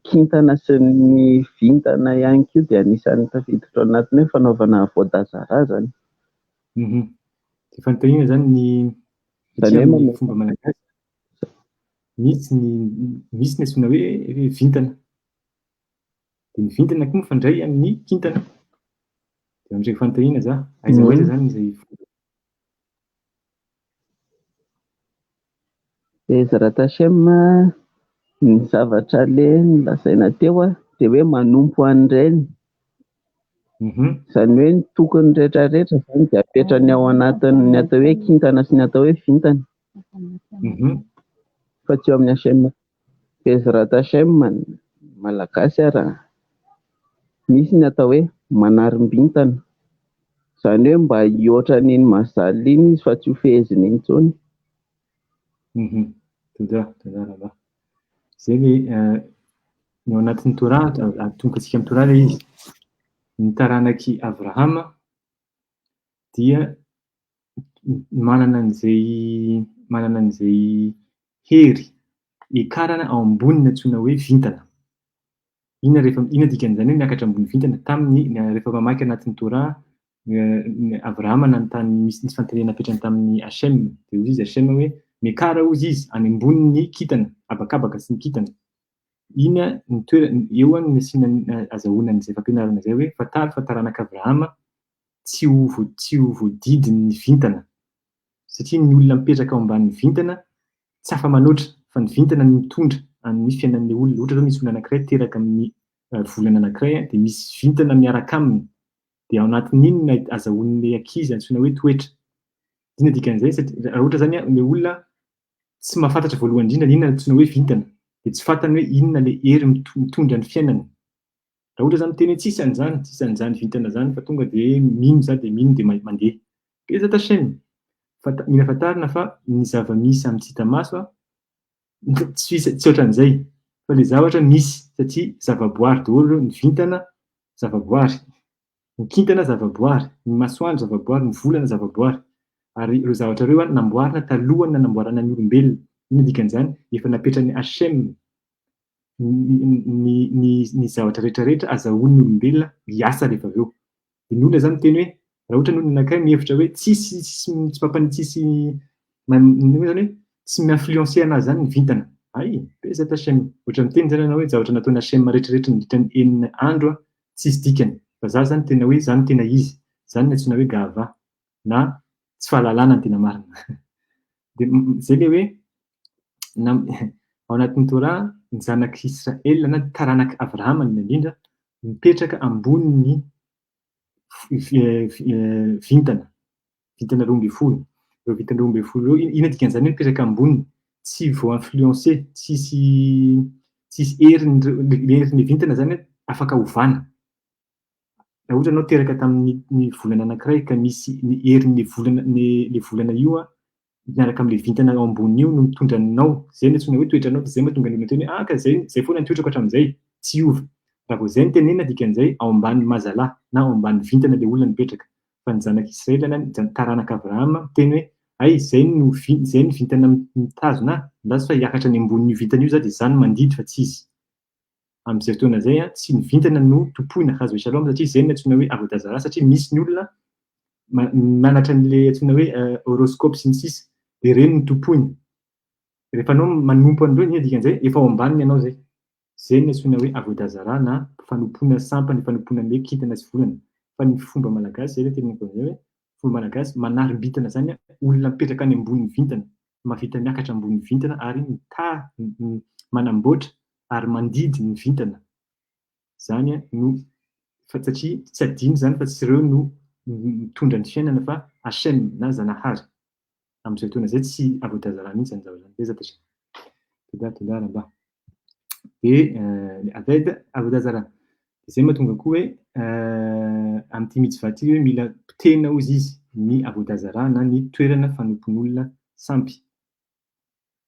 [SPEAKER 2] kintana sy ny vintana ihany koa dia anisan'ny tafiditra ao anatin'ny hoe fanaovana avoidazara izany.
[SPEAKER 1] Dia fanontaniana izany ny
[SPEAKER 2] Izany
[SPEAKER 1] satria
[SPEAKER 2] hoe
[SPEAKER 1] amin'ny
[SPEAKER 2] manompo
[SPEAKER 1] fomba malagasy misy ny misy ny antsoina hoe vintana. Dia ny vintana koa mifandray amin'ny kintana. Dia mametraka fanontaniana za, aiza ho aiza izany izay fomba
[SPEAKER 2] Bezrat Hashem, ny zavatra le nolazaina teo dia hoe manompo an'ireny. Izany hoe ny tokony rehetrarehetra izany dia apetrany ao anatin'ny atao hoe kintana sy ny atao hoe vintana. Fa tsy eo amin'ny Hashem. Bezrat Hashem, Malagasy ara, misy ny atao hoe manarim-bintana. Izany hoe mba hihoatra an'iny mazal iny izy fa tsy ho feheziny intsony.
[SPEAKER 1] Toda, toda rahalahy. Izay ny ny ao anatin'ny Torah, atomboka antsika amin'ny Torah ilay izy. Ny taranak'i Avrahama dia manana an'izay manana an'izay hery hiakarana ao amboniny antsoina hoe vintana. Inona rehefa inona dikan'izany hoe miakatra ambony vintana? Tamin'ny rehefa mamaky anatin'ny Torah, Avrahama nanontany nisy nisy fanontaniana napetrany tamin'ny Hashem, dia hoy izy Hashem hoe miakara hozy izy any ambonin'ny kintana, habakabaka sy ny kintana. Iny ny toerana eo no nasiana azahoana an'izay fampianarana izay hoe fantaro fa taranak'i Avrahama tsy ho tsy ho voadidin'ny vintana satria ny olona mipetraka ao ambanin'ny vintana tsy afa-manoatra fa ny vintana no mitondra amin'ny fiainan'ilay olona. Ohatra izao misy olona anankiray teraka amin'ny volana anankiray dia misy vintana miaraka aminy dia ao anatin'iny no azahoan'ilay ankizy antsoina hoe toetra. Inona dikan'izay? Satria raha ohatra izany ilay olona tsy mahafantatra voalohany indrindra ny inona antsoina hoe vintana dia tsy fantany hoe inona ilay hery mitondra ny fiainany. Raha ohatra za miteny hoe tsisy an'izany, tsisy an'izany vintana zany fa tonga de mino za de mino de mandeha. Bezat Hashem! Fanta- mila fantarina fa ny zava-misy amin'ny tsy hita maso an, tsy misy tsy ohatran'izay fa le zavatra misy satria zavaboary daholo ireo, ny vintana zavaboary, ny kintana zavaboary, ny masoandro zavaboary, ny volana zavaboary. Ary ireo zavatra ireo an namboarina talohan'ny nanamboarana ny olombelona. Inona dikan'izany? Efa napetran'i Hashem ny ny ny zavatra rehetra rehetra azahoan'ny olombelona hiasa rehefa avy eo. Dia ny olona izany miteny hoe raha ohatra ny olona anankiray mihevitra hoe tsisy tsisy tsy mampani- tsisy inona moa izany hoe tsy mi-influencer anazy izany ny vintana. Hay! Bezat Hashem. Ohatra miteny izany ianao hoe zavatra nataon'i Hashem rehetra rehetra nandritra ny enina andro an, tsisy dikany. Fa za izany tena hoe za no tena izy. Izany no antsoina hoe gahava na tsy fahalalana ny tena marina. Dia izay ilay hoe na ao anatin'ny Torah, ny zanak'i Israel na ny taranak'i Abrahama indrindra indrindra mipetraka ambonin'ny vintana, vintana 12. Ireo vintana 12 ireo, inona dikan'izany hoe mipetraka amboniny? Tsy voa-influencer, tsisy tsisy heriny, herin'ny vintana izany afaka ovana. Raha ohatra ianao teraka tamin'ny ny volana anankiray ka misy ny herin'ny volana ny le volana io an, miaraka amin'ilay vintana ao ambony io no mitondra anao, izay no antsoina hoe toetranao, dia izay mahatonga ny olona miteny hoe ah ka izay izay foana ny toetrako hatramin'izay, tsy hiova. Raha vao izay no tenenina dikan'izay ao ambany mazala na ao ambany vintana ilay olona mipetraka. Fa ny zanak'i Israely na ny taranak'i Abrahama miteny hoe hay izay no izay no vintana mitazona ahy, andraso fa hiakatra any ambonin'io vintana io za dia za no mandidy fa tsy izy. Amin'izay fotoana izay, tsy ny vintana no tompoina, chas v'shalom, satria izay no antsoina hoe avodah zarah, satria misy ny olona manatra an'ilay antsoina hoe horoscope sy ny sisa, dia ireny no tompoiny. Rehefa anao manompo an'ireo, inona dikan'izay? Efa ao ambaniny ianao izay. Izay no antsoina hoe avodah zarah na fanompoana sampy, ny fanompoana an'ilay kintana sy volana. Fa ny fomba malagasy, izay ilay teneniko an'izay hoe, fomba malagasy, manarim-bintana izany, olona mipetraka any ambonin'ny vintana, mahavita miakatra ambonin'ny vintana ary mitaha, manamboatra ary mandidy ny vintana. Izany no fa satria tsy adino izany fa tsy ireo no mitondra ny fiainana fa Hashem na Zanahary. Amin'izay fotoana izay tsy avoidazara mihitsy izany zavatra izany. Betsaka zay. Toda toda raba. Dia Aved avoidazara. Izay mahatonga koa hoe amin'ity mitzvah ity hoe mila potehina hozy izy ny avoidazara na ny toerana fanompon'olona sampy.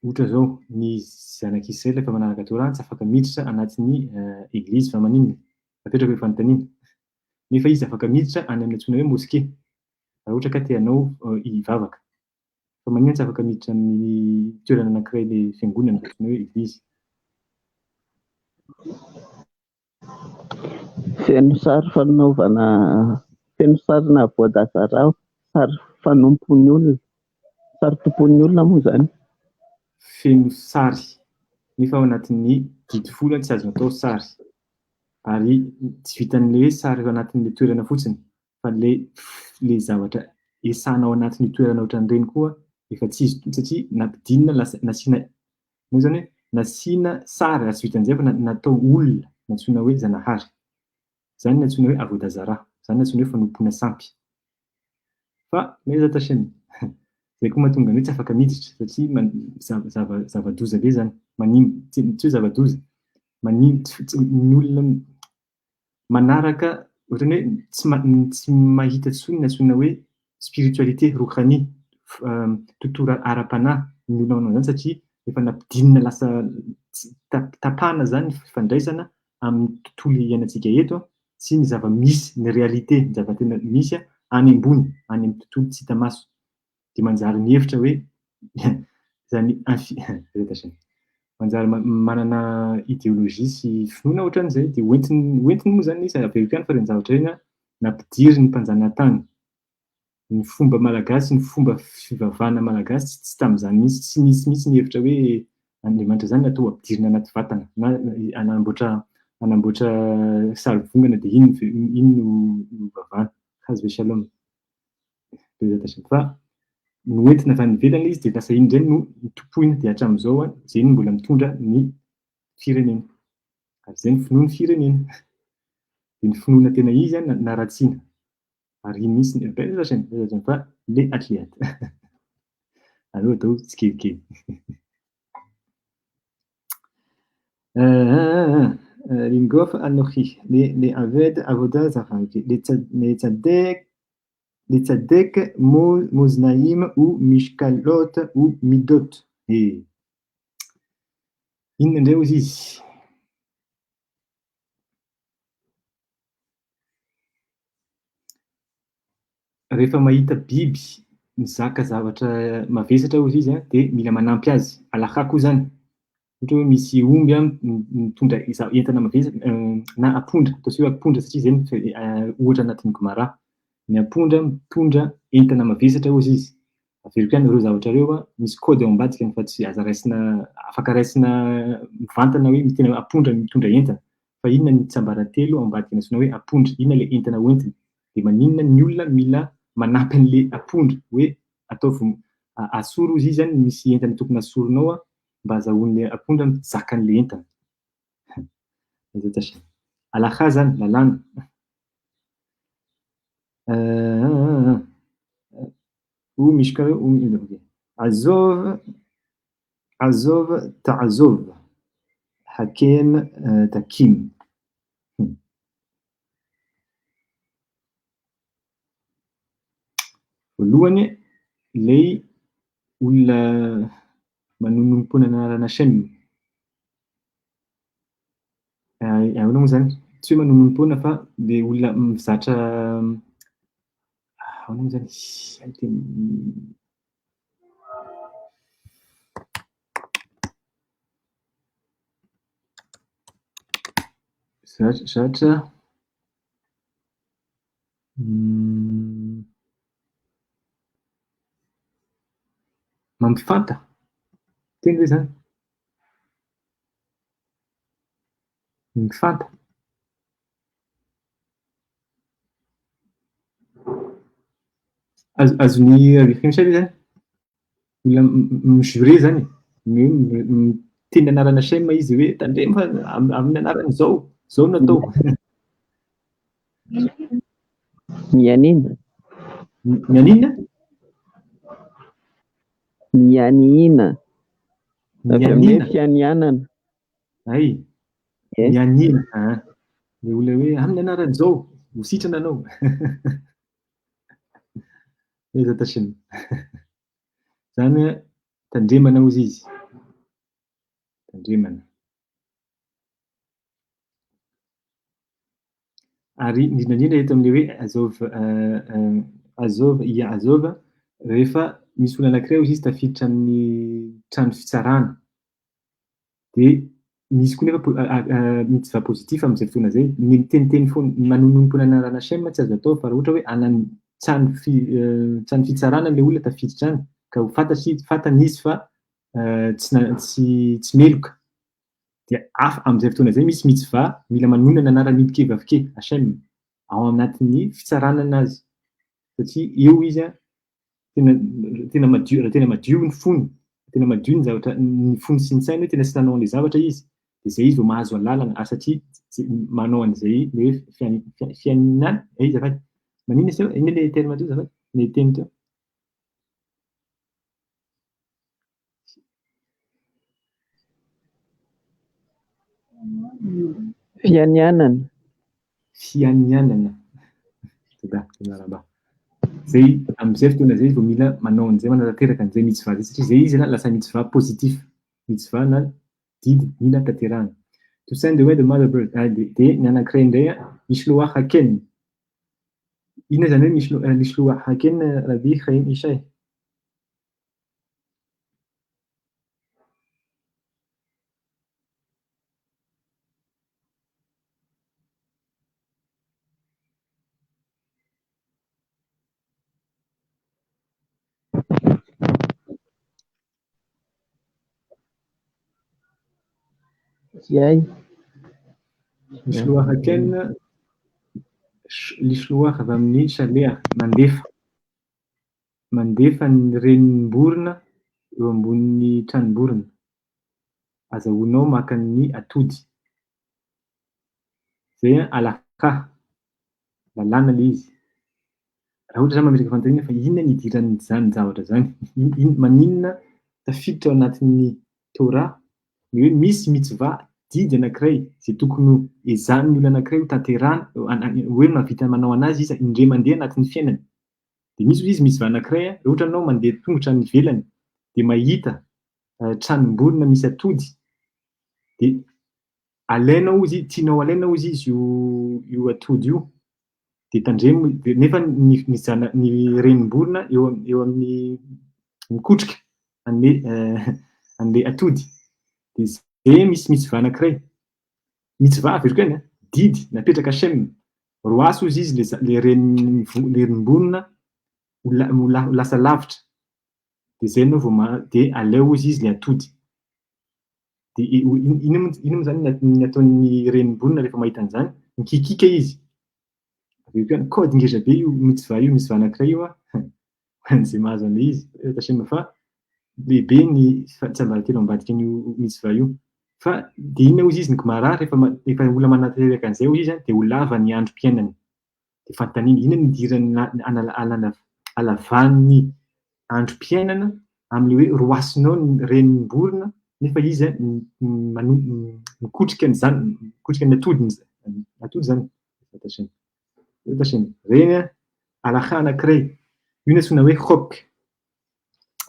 [SPEAKER 1] Ohatra izao, ny zanak'i Israely rehefa manaraka Torah tsy afaka miditra anatin'ny eglizy fa maninona? Apetrako ilay fanontaniana. Nefa izy afaka miditra any amin'ny antsoina hoe mosquée raha ohatra ka te hanao hivavaka. Fa maninona tsy afaka miditra amin'ny toerana anankiray ilay fiangonana, antsoina hoe eglizy?
[SPEAKER 2] Feno sary fanaovana, feno sarina voadazara, sary fanompon'ny olona, sary tompoin'ny olona moa izany.
[SPEAKER 1] Feno sary, nefa ao anatin'ny didy folo tsy azo atao sary. Ary tsy vitan'ilay hoe sary ao anatin'ilay toerana fotsiny, fa ilay ilay zavatra esana ao anatin'io toerana ohatran'ireny koa efa tsy izy intsony satria nampidinina lasa nasiana moa izany hoe nasiana sary ary tsy vitan'izay fa natao olona nantsoina hoe Zanahary. Izany no antsoina hoe Avodah Zarah, izany no antsoina hoe fanompoana sampy. Fa Bezat Hashem, izay koa mahatonga ny hoe tsy afaka miditra satria zava-doza be izany, manimba, tsy hoe zava-doza, manimba, ny olona manaraka ohatran'ny hoe tsy tsy mahita intsony ny antsoina hoe spiritualité, rohani, tontolo ara-panahy ny olona manao an'izany satria efa nampidinina lasa tapahana izany ny fifandraisana amin'ny tontolo iainantsika eto sy ny zava-misy, ny réalité, ny zava-tena misy any ambony, any amin'ny tontolo tsy hita maso. Dia manjary mihevitra hoe izany infi manjary manana idéologie sy finoana ohatran'izay dia hoentiny hoentiny moa izany izy averiko ihany fa ireny zavatra ireny nampidirin'ny mpanjanatany ny fomba malagasy ny fomba fivavahana malagasy tsy tamin'izany mihitsy tsy nisy mihitsy ny hevitra hoe Andriamanitra izany natao ampidirina anaty vatana na hanamboatra hanamboatra sary vongana dia iny iny no ivavahana. Chas v'shalom. Fa noentina avy any ivelany izy dia lasa iny indray no notompoina dia hatramin'izao izay no mbola mitondra ny firenena. Ary izay ny finoan'ny firenena. Dia ny finoana tena izy naratsiana. Ary iny mihitsy ny bel fa le atleat. Aleo atao tsikelikely. לנגוף אנוכי, לעבד עבודה זרה, לצדק מאזניים ומשקלות ומידות. Inona indray hozy izy? Rehefa mahita biby mizaka zavatra mavesatra hozy izy dia mila manampy azy. Halakha koa izany. Ohatra hoe misy omby mitondra entana mavesatra na apondra, ataontsika hoe apondra satria izay no ohatra anatin'ny Gemara. Ny apondra mitondra entana mavesatra hozy izy. Averiko ihany ireo zavatra ireo, misy code ao ambadikany fa tsy aza raisina, afaka raisina mivantana hoe misy tena apondra mitondra entana. Fa inona ny tsiambaratelo ao ambadika ny antsoina hoe apondra? Inona ilay entana hoentiny? Dia maninona ny olona mila manampy an'ilay apondra hoe ataovy asoro hozy izy any misy entana tokony asorinao mba azahoan'ilay apondra mizaka an'ilay entana. Halakha zany, lalàna. Azov Azov ta'azov Hakem takim. Voalohany, ilay olona manonompoana ny anarana Hashem. Ahoana moa izany? Tsy hoe manonompoana fa ilay olona mizatra ahoana moa izany? Zatra mampifanta, teny ve izany? Mifanta. Azon'i Michel ve izany? Olona mi-jurer izany e, ny hoe miteny anarana Shem izy hoe tandremo fa amin'ny anarany izao, izao no atao.
[SPEAKER 2] Mianiana.
[SPEAKER 1] Mianiana?
[SPEAKER 2] Mianiana. Avy amin'ny hoe fianianana.
[SPEAKER 1] Hay, mianiana. Ilay olona hoe amin'ny anaran'izao, ho sitrana anao. Bezat Hashem. Izany hoe tandremana hozy izy. Tandremana. Ary indrindra indrindra eto amin'ilay hoe azov azov ia azov rehefa Misy olona anankiray hozy izy tafiditra amin'ny trano fitsarana. Dia misy koa nefa mitzvah positif amin'izay fotoana izay. Ny miteniteny foana, ny manonompoana ny anarana Hashem tsy azo atao fa raha ohatra hoe any amin'ny trano trano fitsarana ilay olona tafiditra any ka ho fantatry fantany izy fa tsy tsy tsy meloka. Dia hafa amin'izay fotoana izay misy mitzvah mila manonona ny anaran'i Yudke Vavke, Hashem, ao anatin'ny fitsarana anazy. Satria eo izy an, tena tena madio raha tena madio ny fony, tena madio ny zavatra ny fony sy ny sainy hoe tena tsy nanao an'ilay zavatra izy, dia izay izy vao mahazo alalana ary satria tsy manao an'izay le hoe fiainana eh azafady, maninona izy teo? Inona ilay terme teo azafady? Ilay teny teo?
[SPEAKER 2] Fianianana.
[SPEAKER 1] Fianianana. Toda, miarahaba. Zay amin'izay fotoana izay vao mila manao an'izay manatanteraka an'izay mitzvah zay satria zay izy lasa mitzvah positif. Mitzvah na didy mila tanterahana. To send away the mother bird. Ah, dia dia ny anankiray indray an, Mishloach Haken. Inona izany hoe Mishloach Haken Rabbi Chaim Ishay?
[SPEAKER 2] Tsy hay.
[SPEAKER 1] Mishloach Haken, Lishloach avy amin'ny Shaleach, mandefa. Mandefa ny renim-borona eo ambonin'ny tranom-borona. Azahoanao maka ny atody. Zay an, halakha, lalàna ilay izy. Raha ohatra zany mametraka fanontaniana fa inona no idiran'izany zavatra izany? Maninona tafiditra ao anatin'ny Torah ny hoe misy mitzvah, didy anankiray izay tokony ho ezahin'ny olona anankiray ho tanterahana, hoe mahavita manao an'azy izy indray mandeha anatin'ny fiainany. Dia misy hozy izy mitzvah anankiray an, raha ohatra ianao mandeha tongotra any ivelany dia mahita tranom-borona misy atody dia alainao hozy izy, tianao alaina hozy izy io io atody io dia tandremo dia nefa ny ny zana ny renim-borona eo eo amin'ny mikotrika an'le an'le atody dia zay misy mitzvah anankiray, mitzvah averiko ihany an, didy napetraka Hashem, roaso hozy izy le le renim- le renim-borona ho la- ho la- ho lasa lavitra dia zay ianao vao dia aleo hozy izy le atody. Dia inona moa inona moa izany ny ataon'ny renim-borona rehefa mahita an'izany? Mikikiaka izy. Avy eo koa code ngeza be io mitzvah io, mitzvah anankiray io an, ho an'izay mahazo an'ilay izy. Hashem fa lehibe ny tsiambaratelo ambadika an'io mitzvah io. Fa dia inona hozy izy ny Gemara rehefa rehefa olona manatanteraka an'izay hozy izy an, dia ho lava ny androm-piainany. Dia fanontaniana, inona no idiran'ny halavan'ny androm-piainana amin'ilay hoe roasinao ny renim-borona nefa izy mikotrika ny zanany, mikotrika ny atodiny, atody izany, Reny an, halakha anankiray, io no antsoina hoe chok.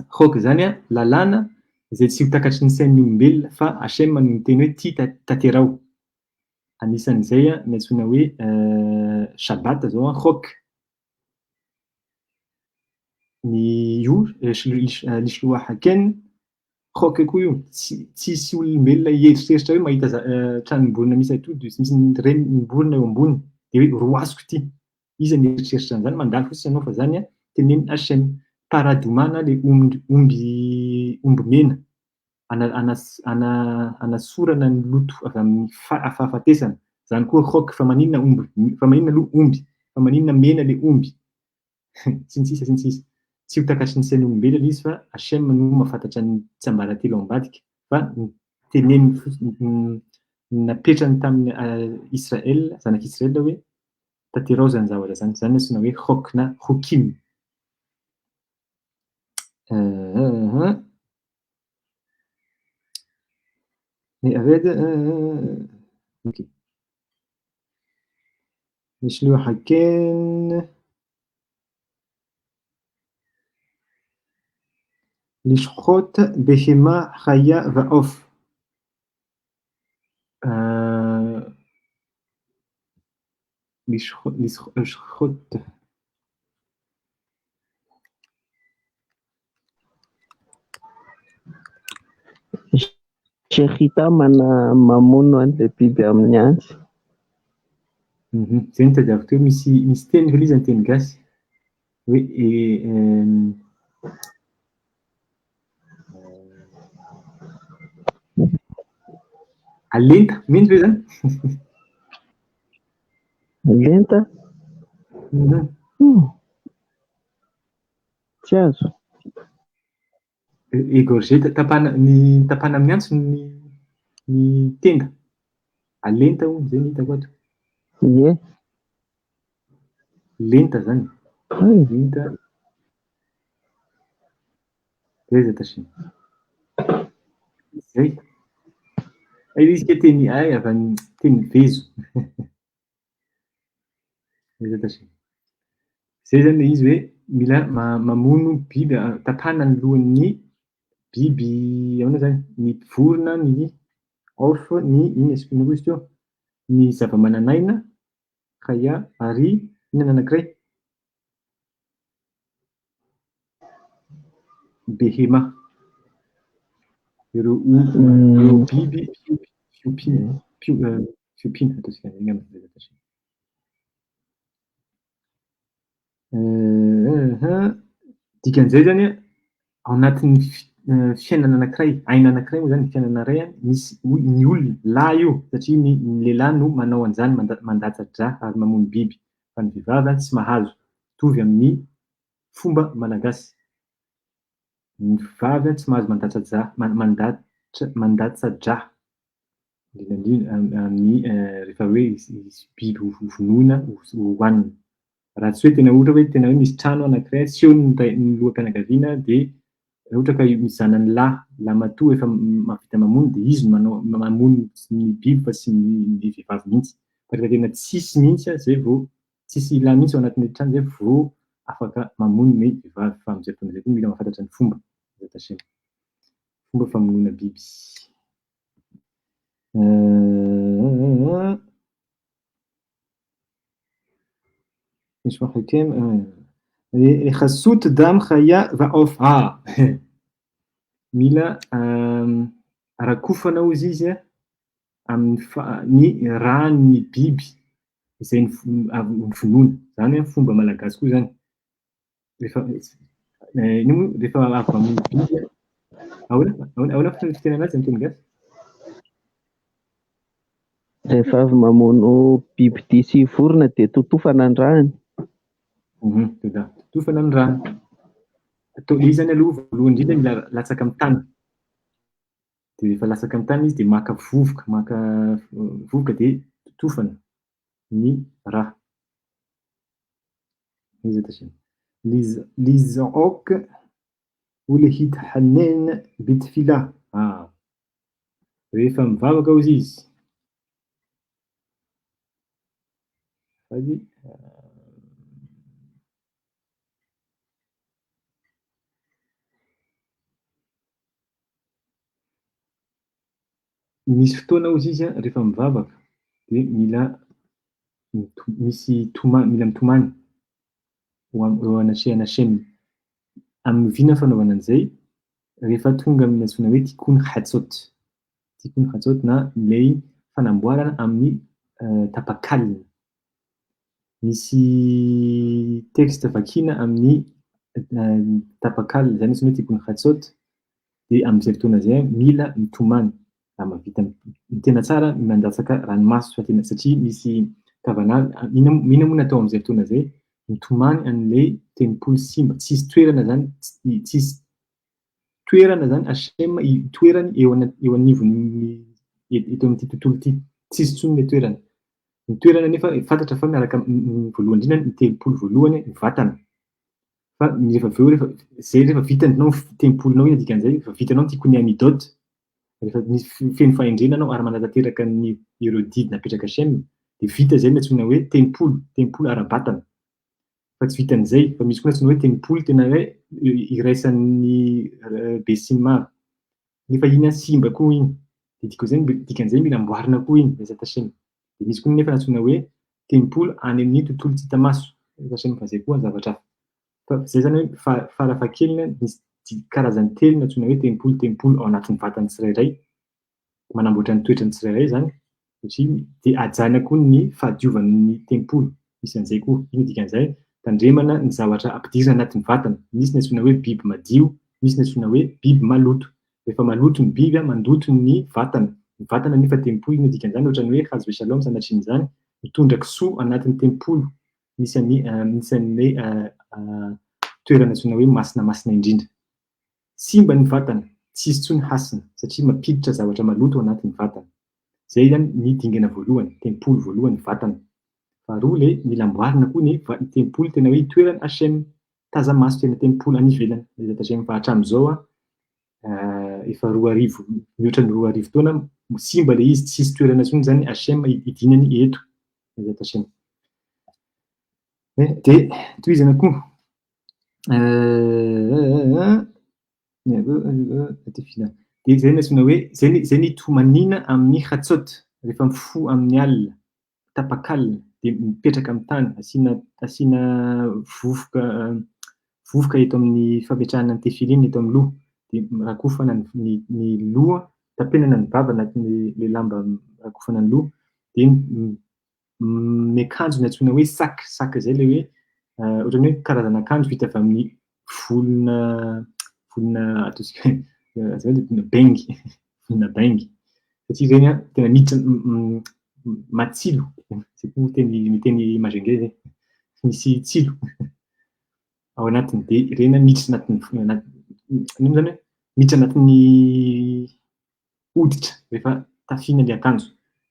[SPEAKER 1] Chok izany an, lalàna izay tsy ho takatry ny sain'ny olombelona fa Hashem no niteny hoe tia tanteraho. Anisan'izay ny antsoina hoe Shabbat zao an, Chok. Ny io Lishloach Haken, Chok koa io. Tsy tsisy olombelona hieritreritra hoe mahita tranom-borona misy atody, misy renim-borona eo ambony dia hoe roasiko ity. Iza no hieritreritra an'izany? Mandalo fotsiny ianao fa zany an, tenenin'i Hashem. Paradouma na le omby omby mena. Anasorana ny loto avy amin'ny fahafatesana. Izany koa chok, fa maninona omby, fa maninona aloha omby, fa maninona mena le omby, sy ny sisa sy ny sisa. Tsy ho takatry ny sain'olombelona izy fa Hashem no mahafantatra ny tsiambaratelo ao ambadika fa noteneniny fotsiny, napetrany tamin'ny Israel, zanak'Israel hoe tanterao izany zavatra izany. Izany no antsoina hoe chok na chokim. Ok. Mishloach Haken. Lishchot behema chaya va'of. Lishchot.
[SPEAKER 2] Shechita mana mamono an'ilay biby amin'ny antsy.
[SPEAKER 1] Zay no tadiaviko teo, misy misy teny ve ilay izy amin'ny teny gasy? Hoe alenta, mety ve zany?
[SPEAKER 2] Alenta? Tsy azo.
[SPEAKER 1] Égorger, tapahana ny tapahana amin'ny antsy ny ny tenda. Alenta hono, zay no hitako ato.
[SPEAKER 2] Ie.
[SPEAKER 1] Lenta zany.
[SPEAKER 2] Hay.
[SPEAKER 1] Lenta. Zay tashin. Zay. Ay izy ke teny ay avy any teny vezo. Zay tashin. Zay zany le izy hoe mila mamono biby, tapahana ny lohan'ny biby ahoana zany? Ny vorona, ny of, ny inona sy inona koa izy teo? Ny zava-manan'aina, kaya, ary inona ny anankiray? Behema. Ireo ireo biby fiompiana, fiompiana ataontsika angamba zay tashin. Dikan'izay zany an, ao anatin'ny fiainana anankiray, aina anankiray moa zany, fiainana iray an, misy ny olona, lahy io, satria ny lehilahy no manao an'izany, mandatsa-drà ary mamono biby, fa ny vehivavy an tsy mahazo, mitovy amin'ny fomba malagasy. Ny vavy an tsy mahazo mandatsa-drà, mandatsa-drà, indrindra indrindra amin'ny rehefa hoe hisy biby ho vonoina, hohanina. Raha tsy hoe tena ohatra hoe tena hoe misy trano anankiray, tsy eo ny ray, ny loham-pianakaviana dia raha ohatra ka misy zanany lahy, lahimatoa efa mahavita mamono dia izy no manao mamono ny biby fa tsy ny vehivavy mihitsy. Fa rehefa tena tsisy mihitsy zay vao tsisy lahy mihitsy ao anatin'ilay trano zay vao afaka mamono ny vehivavy. Fa amin'izay fotoana izay koa mila mahafantatra ny fomba, fomba famonoana biby. Khasut dam khaya va'of. Ah! Mila rakofana hozy izy amin'ny ny ràn'ny biby izay novonoina. Izany hoe fomba malagasy koa izany. Rehefa ino moa? Rehefa avy mamono biby, ahoana? Ahoana ahoana fitenenana azy amin'ny teny gasy?
[SPEAKER 2] Rehefa avy mamono bibidia sy vorona dia totofana ny ràny.
[SPEAKER 1] Toda. Totofana ny ràny. Atao izy zany aloha voalohany indrindra mila latsaka amin'ny tany. Dia rehefa latsaka amin'ny tany izy dia maka vovoka, maka vovoka dia totofana ny rà. Iza tashin? Liz'ok ulhithanen bitfila. Ah. Rehefa mivavaka hozy izy. Fady. Misy fotoana hozy izy an, rehefa mivavaka dia mila misy tomany, mila mitomany eo anatrehan'i Hashem. Amin'ny oviana fanaovana an'izay? Rehefa tonga amin'ny antsoina hoe tikkun hatzot. Tikkun hatzot na ilay fanamboarana amin'ny tapakalina. Misy texte vakiana amin'ny tapakalina, izany antsoina hoe tikkun hatzot, dia amin'izay fotoana izay mila mitomany. Raha mahavita ny tena tsara ny mandatsaka ranomaso fa tena satria misy kavana, inona moa no atao amin'izay fotoana izay? Mitomany an'ilay tempoly simba, tsisy toerana izany, tsisy toerana izany Hashem itoerany eo eo anivon'ny eto amin'ity tontolo ity, tsisy intsony ilay toerana. Ny toerana nefa fantatra fa miaraka voalohany indrindra ny tempoly voalohany ny vatana. Fa rehefa avy eo rehefa zay rehefa vitanao ny tempolinao iny dikan'izay, rehefa vitanao ny tikkun hamidot, rehefa misy feno fahendrena anao ary manatanteraka ny ireo didy napetraka Hashem, dia vita izay ny antsoina hoe tempoly, tempoly ara-batana. Fa tsy vitan'izay, fa misy koa ny antsoina hoe tempoly tena hoe iraisan'ny be sy ny maro. Nefa iny an simba koa iny. Dia dikan'izay mila amboarina koa iny, Bezat Hashem. Dia misy koa nefa ny antsoina hoe tempoly any amin'ny tontolo tsy hita maso, Bezat Hashem, fa izay koa zavatra hafa. Fa izay izany hoe farafahakeliny misy karazany telo ny antsoina hoe tempoly, tempoly ao anatin'ny vatan'ny tsirairay. Manamboatra ny toetran'ny tsirairay izany, satria dia hajaina koa ny fahadiovan'ny tempoly. Misy an'izay koa. Inona dikan'izay? Tandremana ny zavatra ampidirina anatin'ny vatana. Misy ny antsoina hoe biby madio, misy ny antsoina hoe biby maloto. Rehefa maloto ny biby, mandoto ny vatana. Ny vatana nefa tempoly, inona dikan'izany? Ohatran'ny hoe chas v'shalom sanatrian'izany, mitondra kisoa anatin'ny tempoly misy an'ny misy an'ilay toerana antsoina hoe masina masina indrindra. Simba ny vatana, tsy hisy intsony hasina satria mampiditra zavatra maloto ao anatin'ny vatana. Izay izany ny dingana voalohany, tempoly voalohany vatana. Faharoa ilay mila amboarina koa ny tempoly tena hoe itoeran'i Hashem, taza-maso tena tempoly any ivelany. Ilay Hashem fa hatramin'izao efa 2000, mihoatra ny 2000 taona simba ilay izy, tsisy toerana intsony izany Hashem hidinany eto. Ilay Hashem. Dia tohizana koa. Dia izay no antsoina hoe, izay ny tomaniana amin'ny Khatsot, rehefa mifoha amin'ny alina, tapak'alina, dia mipetraka amin'ny tany, asiana asiana vovoka vovoka eto amin'ny fametrahana ny tefilin eto amin'ny loha, dia rakofana ny ny loha, tapenana ny vava anatin'ilay lamba rakofana ny loha, dia miakanjo ny antsoina hoe sac, sac izay ilay hoe ohatran'ny hoe karazana akanjo vita avy amin'ny volona volona ataontsika hoe azafady bengy, volona bengy satria ireny an tena miditra matsilo, zay koa miteny miteny majunga zay, misy tsilo ao anatiny dia ireny an miditra anatin'ny ino moa zany hoe miditra anatin'ny hoditra rehefa tafiana ilay akanjo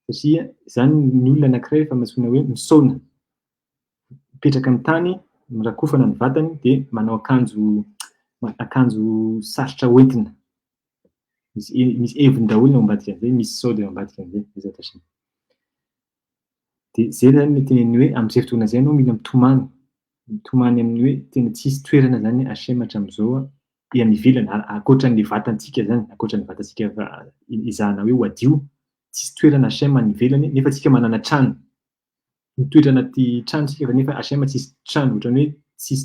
[SPEAKER 1] satria izany ny olona anankiray efa antsoina hoe misaona, mipetraka amin'ny tany, mirakofana ny vatany dia manao akanjo akanjo sarotra hoentina. Misy misy heviny daholo ny ao ambadika an'izay, misy saody ao ambadika an'izay, izay zavatra izay. Dia izay izany no teneniny hoe amin'izay fotoana izay ianao mila mitomany, mitomany amin'ny hoe tena tsisy toerana izany HM hatramin'izao any ivelany, ankoatran'ny vatantsika izany, ankoatran'ny vatantsika efa ezahana hoe ho hadio, tsisy toerana HM any ivelany nefa tsika manana trano, mitoetra anaty trano tsika fa nefa HM tsisy trano, ohatran'ny hoe tsisy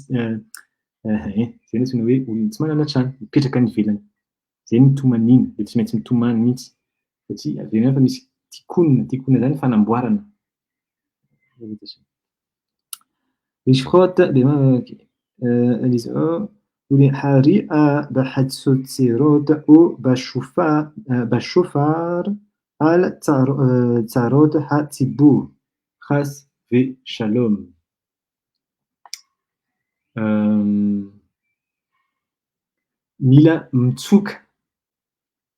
[SPEAKER 1] izay no antsoina hoe olona tsy manana trano, mipetraka any ivelany. Izay no tomaniana, dia tsy maintsy mitomany mihitsy satria avy eo ihany fa misy tikkun, tikkun izany fanamboarana. לשחוט ולהריע בחצוצרות ובשופר על צרות הציבור חס ושלום. Mila mitsoka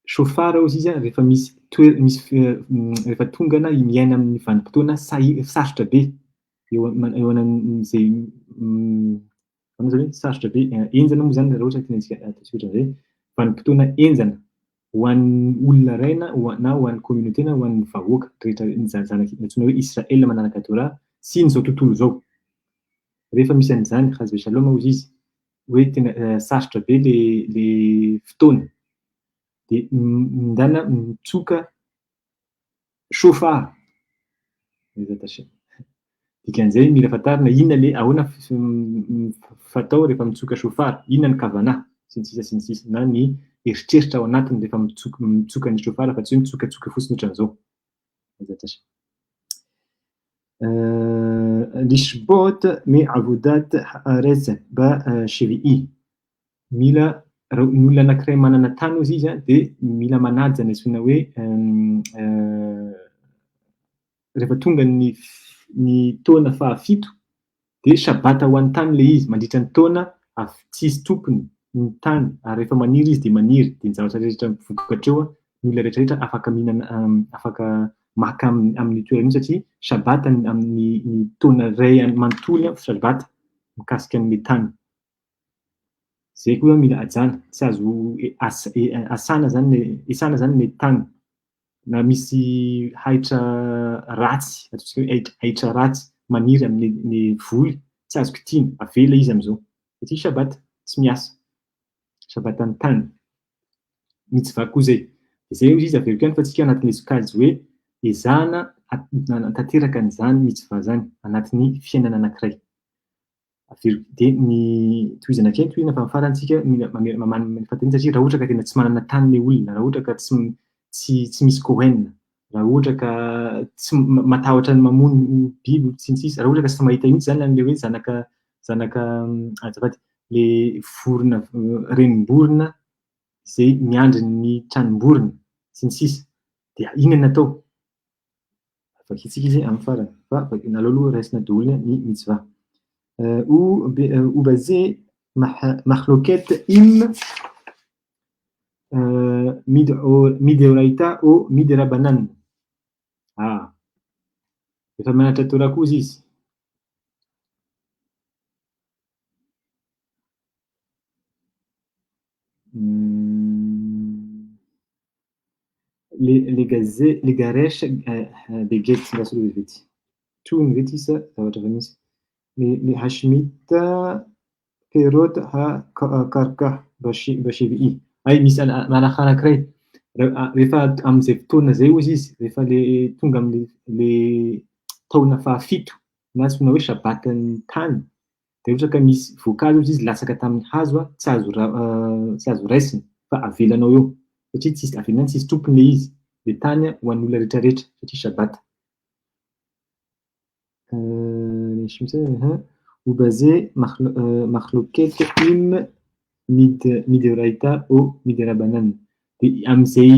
[SPEAKER 1] shofar hozy izy rehefa misy toe- misy rehefa tonga na miaina amin'ny vanim-potoana sahi- sarotra be eo eo an'izay ahoana zany hoe sarotra be, henjana moa zany raha ohatra tiantsika ataontsika ohatran'izay, vanim-potoana henjana ho an'ny olona iray na ho na ho an'ny communauté na ho an'ny vahoaka rehetra ny zanak'i antsoina hoe Israël manaraka Torah sy ny izao tontolo izao. Rehefa misy an'izany chas v'shalom hozy izy hoe tena sarotra be le le fotoana dia mindana mitsoka shofar dikan'izay mila fantarina inona le ahoana fatao rehefa mitsoka shofar, inona ny kavanah sy ny sisa sy ny sisa na ny eritreritra ao anatiny rehefa mitsoka mitsoka ny shofar fa tsy hoe mitsokatsoka fotsiny ohatran'izao. לשבות מעבודת הארץ בשביעי. Mila raha ny olona anankiray manana tany hozy izy dia mila manaja ny antsoina hoe rehefa tonga ny ny taona fahafito dia sabata ho an'ny tany ilay izy mandritra ny taona tsisy tompony ny tany ary rehefa maniry izy dia maniry dia ny zavatra rehetra vokatra eo ny olona rehetra rehetra afaka mihinana afaka maka amin'io toerana io satria Shabbat amin'ny ny taona iray manontolo Shabbat mikasika an'ilay tany. Izay koa mila hajana, tsy azo asana zany esana zany ilay tany na misy haitra ratsy, ataontsika hoe haitra ratsy maniry amin'ny voly tsy azo kitihina, avela izy amin'izao satria Shabbat tsy miasa, Shabbat an'ny tany. Mitzvah koa izay. Izay hoy izy averiko ihany fa tsika anatin'ilay sokajy hoe ezahana tanteraka an'izany mitzvah izany anatin'ny fiainana anankiray. Averiko dia ny tohizana kely tohizana fa ny farany tsika mila mamerina mamaly ny fanontaniana satria raha ohatra ka tena tsy manana tany ilay olona, raha ohatra ka tsy tsy misy Kohen, raha ohatra ka tsy matahotra ny mamono biby sy ny sisa, raha ohatra ka tsy mahita mihitsy zany an'ilay hoe zanaka zanaka azafady, le vorona renim-borona izay miandry ny tranom-borona sy ny sisa, dia inona no atao? Vakintsika izy amin'ny farany, fa aleo aloha raisina daholo ny mitzvah. ובזה מחלוקת אם מדאורייתא או מדרבנן. Ah, efa mianatra Torah koa izy. לגרש בגט ity. Tony ve ty sa zavatra efa misy? להשמיט פירות הקרקע בשביעי. Ay, misy halakha anankiray. Rehefa amin'izay fotoana izay hozy izy, rehefa le tonga amin'le taona fahafito na antsoina hoe Shabbatan'ny tany, dia ohatra ka misy voankazo hozy izy latsaka tamin'ny hazo, tsy azo tsy azo raisina fa avelanao eo satria tsisy avelana tsisy tompony le izy, le tany ho an'ny olona rehetrarehetra satria Shabbat. ובזה מחלוקת אם מדאורייתא או מדרבנן. Dia amin'izay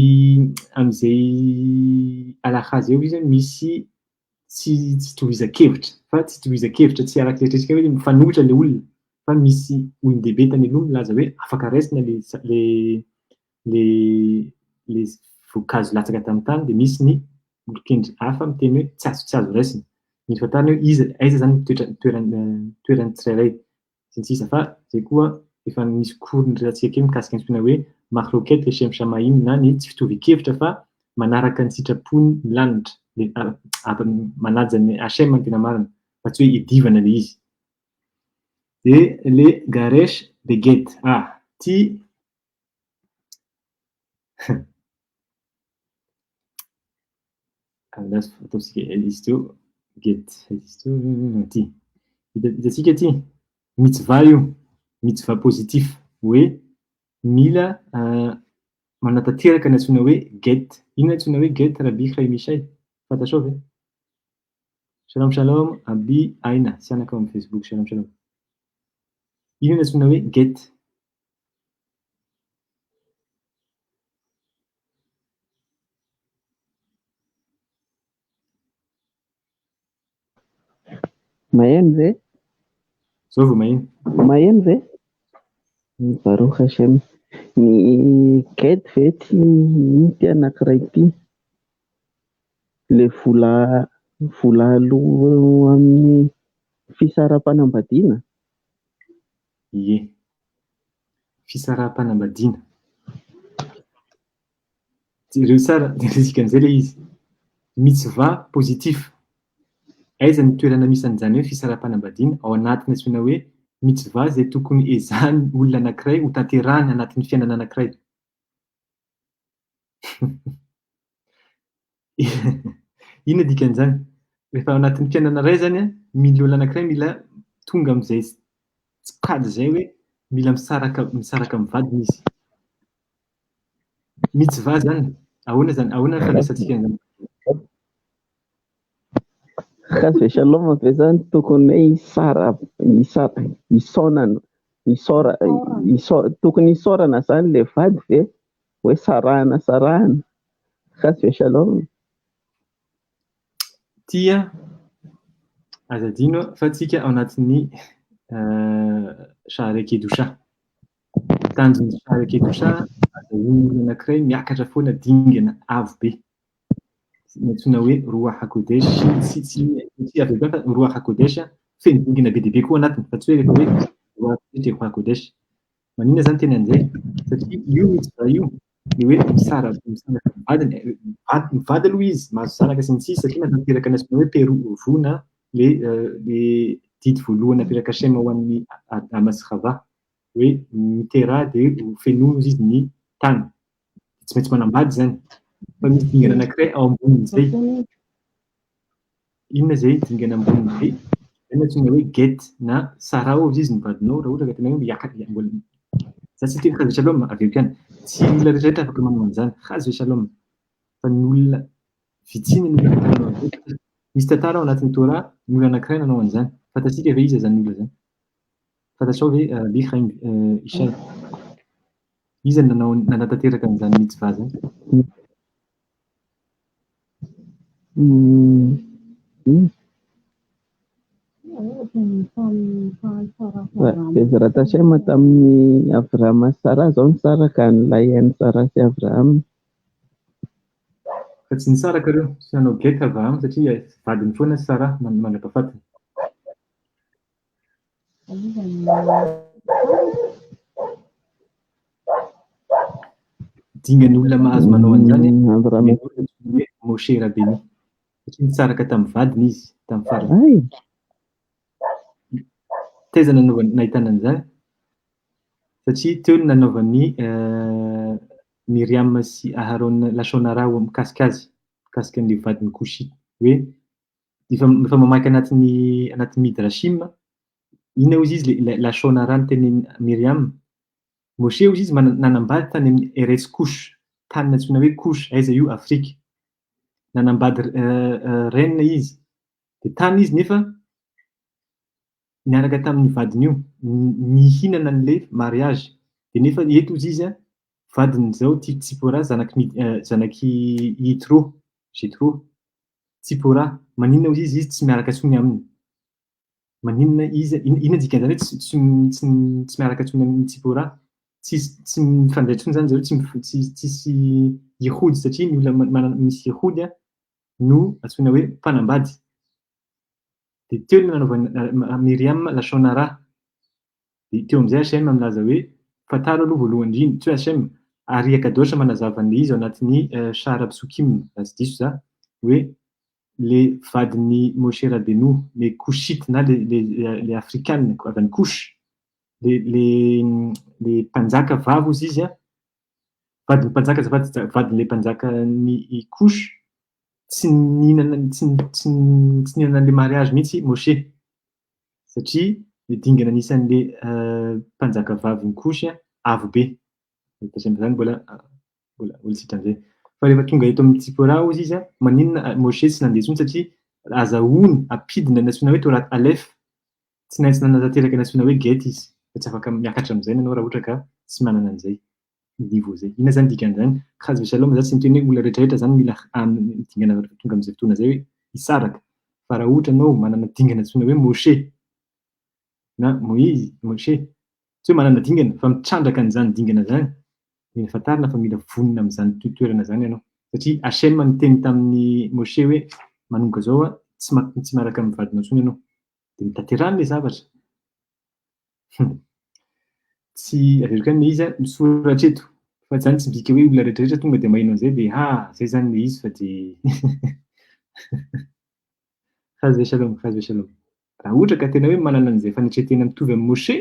[SPEAKER 1] amin'izay halakha zay hoy izy misy tsy tsy itovizan-kevitra fa tsy itovizan-kevitra tsy araka eritreretintsika hoe mifanohitra le olona fa misy olon-dehibe tany aloha milaza hoe afaka raisina le le le le voankazo latsaka tamin'ny tany dia misy ny olon-kendry hafa miteny hoe tsy azo tsy azo raisina. Mila fantarina hoe iza aiza zany ny toetra toeran'ny toeran'ny tsirairay sy ny sisa fa zay koa efa misy cours noresahantsika kely mikasika ny antsoina hoe מחלוקת לשם שמיים na ny tsy fitovian-kevitra fa manaraka ny sitrapony ny lanitra, le manaja ny Hashem ny tena marina fa tsy hoe idivana le izy. Dia לגרש בגט. Ah, ty ataontsika izy teo get izy teo ty. Hitantsika ty mitzvah io, mitzvah positif hoe mila manatanteraka ny antsoina hoe get. Inona antsoina hoe get Rabbi Chaim Ishai? Fantatrao ve? Shalom shalom, Abi Aina, sy anaka ao amin'ny Facebook. Shalom shalom. Inona ny antsoina hoe get?
[SPEAKER 2] Maheno ve?
[SPEAKER 1] Zao vao maheno.
[SPEAKER 2] Maheno ve? Baruch Hashem. Ny get ve ty ino ty anankiray ity? Le vola vola aloa amin'ny fisaraham-panambadiana?
[SPEAKER 1] Ie. Fisaraham-panambadiana. Jereo tsara, dikan'izay ilay izy. Mitzvah positif. Aiza ny toerana misy an'izany hoe fisaraham-panambadiana? Ao anatin'ny antsoina hoe mitzvah izay tokony ezahan'ny olona anankiray ho tanterahana anatin'ny fiainana anankiray. Inona dikan'izany? Rehefa ao anatin'ny fiainana iray zany an, mila olona anankiray mila tonga amin'izay sokajy izay hoe mila misaraka misaraka amin'ny vadiny izy. Mitzvah zany, ahoana zany, ahoana ny fandraisantsika an'izany?
[SPEAKER 2] Chas v'shalom ve zany tokony hoe hisara hisara hisaonana hisaora hisao tokony hisaorana zany le vady ve? Hoe sarahana sarahana? Chas v'shalom.
[SPEAKER 1] Tia, aza adino fa tsika ao anatin'ny Sha'arei Kedusha. Tanjon'ny Sha'arei Kedusha, azahoan'ny olona anankiray miakatra foana dingana avo be. Ny antsoina hoe Ruach HaKodesh, tsy tsy tsy avy eo fa Ruach HaKodesh feno dingana be dia be koa anatiny fa tsy hoe rehefa hoe Ruach HaKodesh dia Ruach HaKodesh. Maninona zany teny an'izay? Satria io mitzvah io, ny hoe misara misaraka amin'ny vadiny, mivady mivady aloha izy, mahazo zanaka sy ny sisa satria natanteraka ny antsoina hoe Peru na le le didy voalohany napetraka Hashem ho an'ny Adama sy Hava hoe miteraha dia ho fenoina izy ny tany. Tsy maintsy manambady zany. Fa misy dingana anankiray ao ambonin'izay. Inona izay dingana ambonin'izay? Izay no antsoina hoe get na sarao izy ny vadinao raha ohatra ka tena hoe miakatra mbola za tsy hiteny chas v'shalom avy eo ihany. Tsy olona rehetra rehetra afaka manao an'izany. Chas v'shalom. Fa ny olona vitsiana ny olona manao an'izany. Misy tantara ao anatin'ny Torah, ny olona anankiray nanao an'izany. Fantatsika ve iza izany olona izany? Fantatrao ve Rabbi Chaim Ishay? Iza no nanao nanatanteraka an'izany mitzvah izany?
[SPEAKER 2] Bezrat Hashem tamin'i Avrahama sy Sarah izao nisaraka nilay an'i Sarah sy Avrahama.
[SPEAKER 1] Fa tsy nisaraka ireo, tsy nanao get Avrahama satria vadiny foana Sarah mandra-pahafatiny. Dingan'ny olona mahazo manao an'izany
[SPEAKER 2] Avrahama.
[SPEAKER 1] hoe Moshe Rabbeinu. Satria nisaraka tamin'ny vadiny izy tamin'ny farany. Taiza nanaovany nahitana an'izany? Satria teo no nanaovan'i Miriam sy Aharon lashon hara mikasika azy, mikasika an'ilay vadiny Koshita hoe efa efa mamaky anatin'ny anatin'ny Midrashim, inona hozy izy le lashon hara notenenin'i Miriam? Moshe hozy izy nanambady tany amin'ny Eretz Kush, tany nantsoina hoe Kush, aiza io? Afrika. Nanambady reine izy, dia tany izy nefa niaraka tamin'ny vadiny io, nihinana an'ilay mariage, dia nefa eto hozy izy vadiny izao ity Tsipora zanak'i zanak'i Yitro, Jethro, Tsipora, maninona hozy izy izy tsy miaraka intsony aminy? Maninona izy, inona ny dikan'izany hoe tsy tsy tsy tsy miaraka intsony amin'i Tsipora? Tsisy tsy mifandray intsony izany zareo, tsy tsy tsisy yehody satria ny olona manana misy yehody no antsoina hoe mpanambady. Dia teo no nanaovan'i Miriam lashon hara. Dia teo amin'izay Hashem milaza hoe fantaro aloha voalohany indrindra, tsy hoe Hashem, Ari Akadosh manazava an'ilay izy ao anatin'ny Sha'ar Psukim, raha tsy diso za, hoe le vadin'i Moshe Rabbeinu, le Kushite na le le le Afrikana avy any Kush, le le le mpanjaka vavy hozy izy an, vadin'ny mpanjaka azafady, vadin'ilay mpanjakan'i Kush, tsy nihinana tsy tsy tsy nihinana an'ilay mariage mihitsy Moshe, satria le dingana anisan'le mpanjaka vavin'i Kush avo be, zany mbola Mbola mbola tsy hitan'izay. Fa rehefa tonga eto amin'ny Tsipora hozy izy, maninona Moshe tsy nandeha intsony satria azahoany ampidina ny antsoina hoe Torat Aleph, tsy naintsy nanatanteraka ny antsoina hoe Get izy, fa tsy afaka miakatra amin'izay ianao raha ohatra ka tsy manana an'izay niveau izay. Inona izany dikan'izany? Chas v'shalom za tsy miteny hoe olona rehetra rehetra izany mila dingana tonga amin'izay fotoana izay hoe hisaraka, fa raha ohatra ianao manana dingana antsoina hoe Moshe na Moizy, Moshe, tsy hoe manana dingana fa mitrandraka an'izany dingana izany, mila fantarina fa mila vonona amin'izany toerana izany ianao. Satria Hashem niteny tamin'i Moshe hoe manomboka izao tsy tsy miaraka amin'ny vadinao intsony ianao. Dia notanterahiny ilay zavatra. Tsy averiko ihany ilay izy, misoratra eto. Fa izany tsy midika hoe olona rehetra rehetra tonga dia maheno an'izay dia ha, izay izany ilay izy fa dia Chas v'shalom, chas v'shalom. Raha ohatra ka tena hoe manana an'izay fanetren-tena mitovy amin'i Moshe,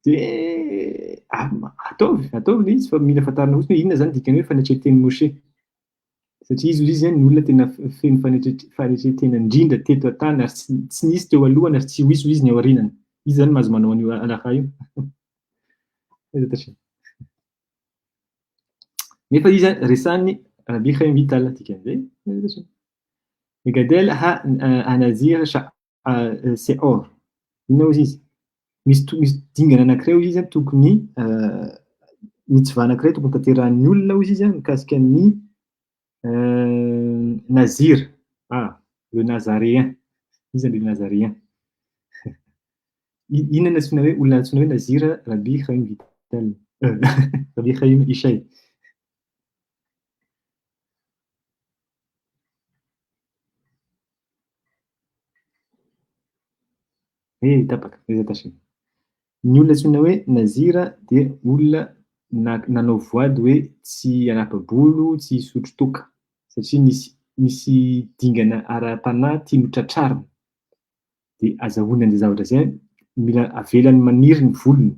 [SPEAKER 1] dia ataovy, ataovy ilay izy fa mila fantarina fotsiny hoe inona izany dikan'ny hoe fanetren-ten'i Moshe. Satria izy hozy izy ny olona tena feno fanetren-tena indrindra teto an-tany ary tsy nisy teo alohany ary tsy ho hisy hoy izy ny aorianany. Izy izany mahazo manao an'io halakha io. Nefa izy resahan'ny Rabbi Chaim Vital dikan'izay. Megadel ha hanazir seor. Inona hozy izy? Misy misy dingana anankiray hozy izy tokony mitzvah anankiray tokony tanterahan'ny olona hozy izy mikasika ny nazir. Ah, le nazaréen. Iza le nazaréen? Inona no antsoina hoe olona antsoina hoe nazir? Rabbi Chaim Vital. Rabbi Chaim Ishay. Eh, tapaka, aiza tashina. Ny olona antsoina hoe Nazir dia olona nanao voady hoe tsy hanapa-bolo, tsy hisotro toaka, satria nisy misy dingana ara-panahy tiany ho tratrarina. Dia azahoany an'izay zavatra izay, mila avelany maniry ny volony,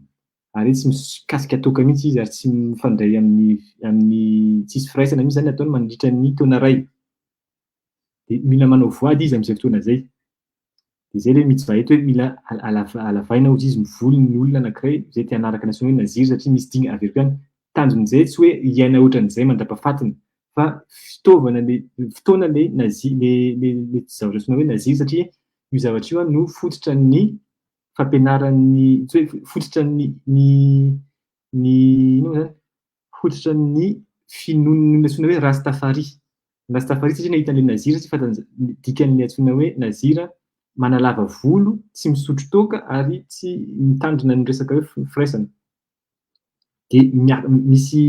[SPEAKER 1] ary tsy mikasika toaka mihitsy izy ary tsy mifandray amin'ny amin'ny tsisy firaisana mihitsy izany ataony mandritra ny taona iray. Dia mila manao voady izy amin'izay fotoana izay. Dia izay ilay mitzvah eto hoe mila alavaina hozy izy ny volon'ny olona anankiray izay te hanaraka ny antsoina hoe nazir satria misy dingana, averiko ihany, Tanjon'izay tsy hoe hiaina ohatran'izay mandra-pahafatiny fa fitaovana le fotoana le nazi le le le zavatra antsoina hoe nazir satria io zavatra io no fototra ny fampianaran'ny tsy hoe fototra ny ny ny inona moa zany fototra ny finoan'ny olona antsoina hoe rastafari. Rastafari satria nahita an'ilay nazir satria fantany ny dikan'ilay antsoina hoe nazir manalava volo, tsy misotro toaka ary tsy mitandrina ny resaka hoe firaisana. Dia misy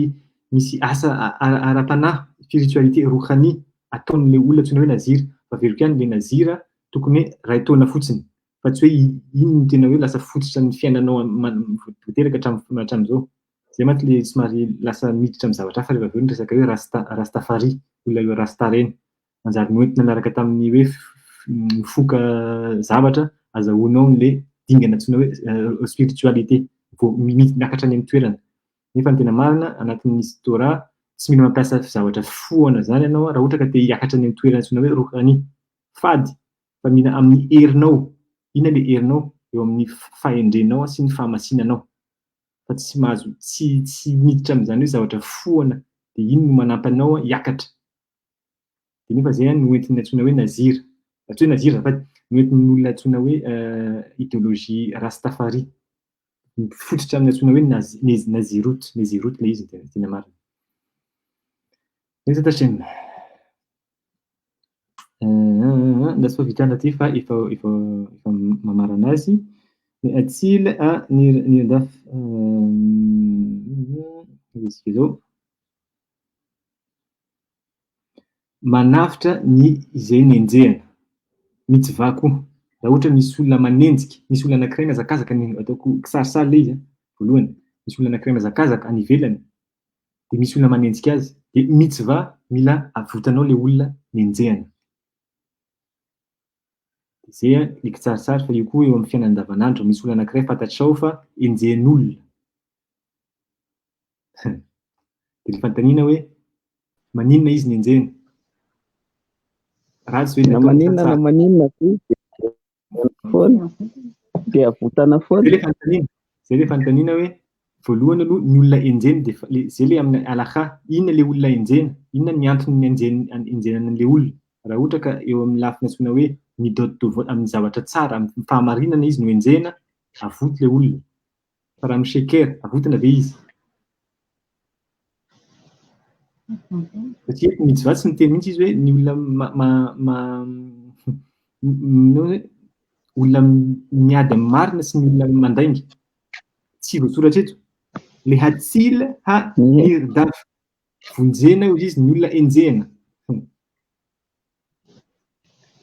[SPEAKER 1] misy asa ara-panahy, spiritualité rouhani ataon'ilay olona antsoina hoe nazir. Fa averiko ihany, ilay nazir tokony hoe iray taona fotsiny fa tsy hoe iny no tena hoe lasa fototra ny fiainanao vao teraka hatramin'izao. Izay mantsy ilay somary lasa miditra amin'ny zavatra hafa rehefa avy eo ny resaka hoe rasta, rastafari, olona eo rasta ireny. Nanjary noentina niaraka tamin'ny hoe mifoka zavatra azahoanao an'ilay dingana antsoina hoe spiritualité vao miakatra any amin'ny toerana. Nefa ny tena marina anatin'ny Torah tsy mila mampiasa zavatra fohana izany ianao raha ohatra ka te hiakatra any amin'ny toerana antsoina hoe rohani. Fady fa mila amin'ny herinao. Inona ilay herinao? Eo amin'ny fahendrenao sy ny fahamasinanao. Fa tsy mahazo tsy tsy miditra amin'izany hoe zavatra fohana dia iny no manampy anao hiakatra. Dia nefa izay no entin'ny antsoina hoe nazir. Tsy hoe nazir azafady, no entin'ny olona antsoina hoe idéologie rastafari. Mifototra amin'ny antsoina hoe nazirut, nezirut ilay izy ny tena marina. Nezat Hashem. Lasa fa vita ity fa efa efa efa mamarana azy. Ny atsil a ny ny daf izao. Manavotra ny izay nenjehina. Mitzvah koa. Raha ohatra misy olona manenjika, misy olona anankiray mihazakazaka ny ataoko kisarisary ilay izy an, voalohany, misy olona anankiray mihazakazaka any ivelany, dia misy olona manenjika azy, dia mitzvah mila avotanao ilay olona nenjehina. Dia izay an, ilay kisarisary fa io koa eo amin'ny fiainana andavanandro, misy olona anankiray fantatrao fa enjehin'olona. Dia ilay fanontaniana hoe maninona izy no enjehina? Ratsy ve ny
[SPEAKER 2] Na
[SPEAKER 1] ataony sa
[SPEAKER 2] maninona na
[SPEAKER 1] tsara?
[SPEAKER 2] maninona dia avotana foana. Dia avotana foana.
[SPEAKER 1] Izay ilay fanontaniana. Izay ilay fanontaniana hoe voalohany aloha ny olona enjehina dia efa- le- izay ilay amin'ny halakha. Inona ilay olona enjehina? Inona ny antony enjehanana an'ilay olona? Raha ohatra ka eo amin'ny lafiny antsoina hoe midot tovot amin'ny zavatra tsara, amin'ny fahamarinana izy no enjehina, avoto ilay olona. Fa raha amin'ny sheker, avotana ve izy? Satria eto mitzvah tsy miteny mihitsy izy hoe ny olona ma, ma, ma, inona hoe olona miady amin'ny marina sy ny olona mandainga. Tsy voasoratra eto. Le hatsil ha nirdaf. Vonjena hoy izy ny olona enjehina.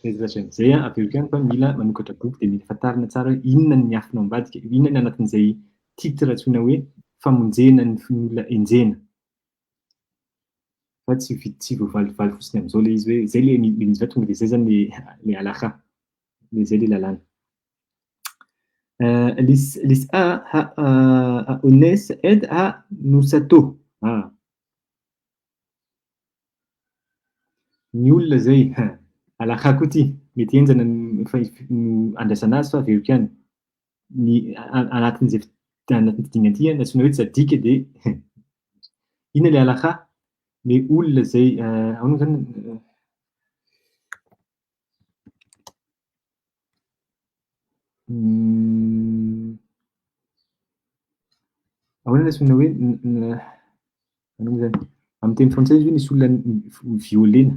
[SPEAKER 1] Izay averiko ihany fa mila manokatra boky dia mila fantarina tsara hoe inona ny miafina ao ambadika, inona ny anatin'izay titre antsoina hoe famonjena ny olona enjehina. Fa tsy vita tsy voavalivaly fotsiny amin'izao ilay izy hoe izay ilay mitzvah tonga dia izay izany ilay halakha, izay ilay lalàna. Lis'a ha'ones ed ha'nusato. Ny olona izay, halakha koa ity, mety henjana ny andraisana azy fa averiko ihany. Ny anatin'izay anatin'ity dingana ity, antsoina hoe tsadika dia inona ilay halakha? Ny olona izay ahoana moa izany? Ahoana no antsoina hoe ahoana moa izany? Amin'ny teny frantsay izy io nisy olona ni-violer-na,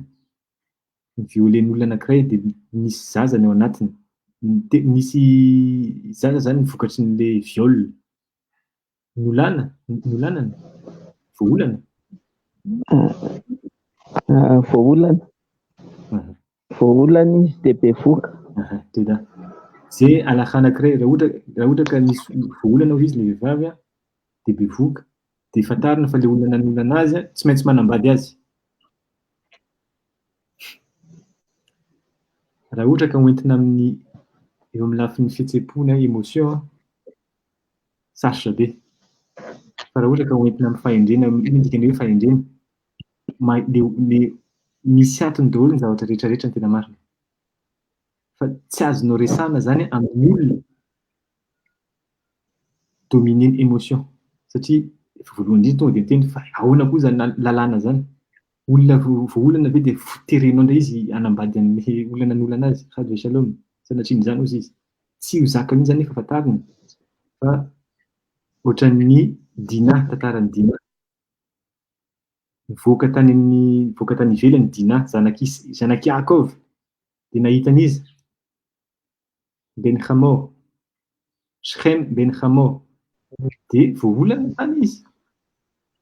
[SPEAKER 1] ni-violer-n'olona anankiray dia nisy zaza ny ao anatiny. Nisy zaza izany vokatry n'ilay viol. Nolana? Nolanana? Voaolana?
[SPEAKER 2] Voaolana. Voaolana izy dia bevoka.
[SPEAKER 1] Toda. Zay halakha anankiray, raha ohatra raha ohatra ka nisy voaolana hoy izy ilay vehivavy an, dia bevoka, dia fantarina fa ilay olona nanolana azy an, tsy maintsy manambady azy. Raha ohatra ka hoentina amin'ny eo amin'ny lafiny fihetseham-po na émotion an, sarotra be. Fa raha ohatra ka hoentina amin'ny fahendrena, inona ny dikan'ny hoe fahendrena? Le le misy antony daholo ny zavatra rehetra rehetra ny tena marina. Fa tsy azonao resahana zany amin'ny olona dominer ny émotion satria Efa voalohany indrindra tonga dia niteny fa ahoana koa izany lalàna izany? Olona voaolana ve dia terenao indray izy hanambady an'ilay olona nanolana azy? Chas v'shalom. Sanatrian'izany hozy izy. Tsy ho zaka mihitsy izany nefa fantarina fa ohatran'ny Dina, tantaran'i Dina. Nivoaka tany amin'ny, nivoaka tany ivelany Dina, zanak'i, zanak'i Yaakov. Dia nahita an'iza? Ben Hamor, Shechem Ben Hamor, dia voaolana tany izy.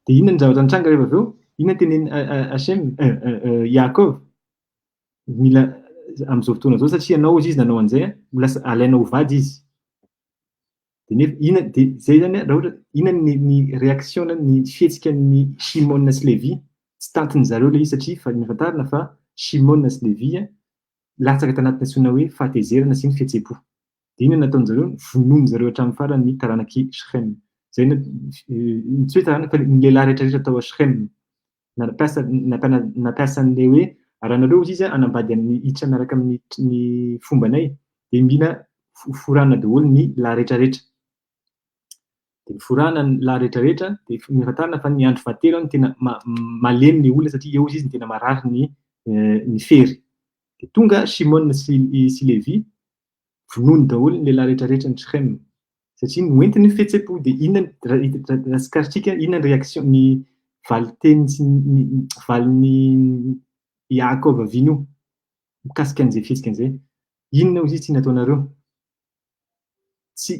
[SPEAKER 1] Dia inona ny zavatra nitranga rehefa avy eo? Inona ny tenenin'i Hashem, Yaakov? Mila amin'izao fotoana izao satria ianao hozy izy nanao an'izay, ho lasa alainao ho vady izy. Dia nefa inona dia izay zany raha ohatra inona ny ny réaction na ny fihetsikan'ny Shimon sy Levi? Tsy tantin'ny zareo ilay izy satria fa nofantarina fa Shimon sy Levi latsaka tanatin'ny antsoina hoe fahatezerana sy ny fihetseham-po. Dia inona no nataon-dry zareo? Vonoin-dry zareo hatramin'ny farany ny taranak'i Shechem. Izay no, tsy hoe taranaka fa ny lehilahy rehetra rehetra tao Shechem. Nampiasa, nampiasa an'ilay hoe, raha nareo hozy izy hanambady an'ny hiditra miaraka amin'ny ny fombanay, dia mila forana daholo ny lahy rehetra rehetra. Dia niforana ny lahy rehetra rehetra, dia nofantarina fa ny andro fahatelo no tena malemy ny olona satria eo izy no tena marary ny ny fery. Dia tonga Shimon sy sy Levi, vonoiny daholo ny lehilahy rehetra rehetra ny Shechem. Satria noentiny ny fihetseham-po, dia inona raha tsikaritrika, inona ny réaction, ny valin-teny sy ny valin'i Yaakov Avinu mikasika an'izay fihetsika an'izay. Inona hozy izy tsy nataonareo? Tsy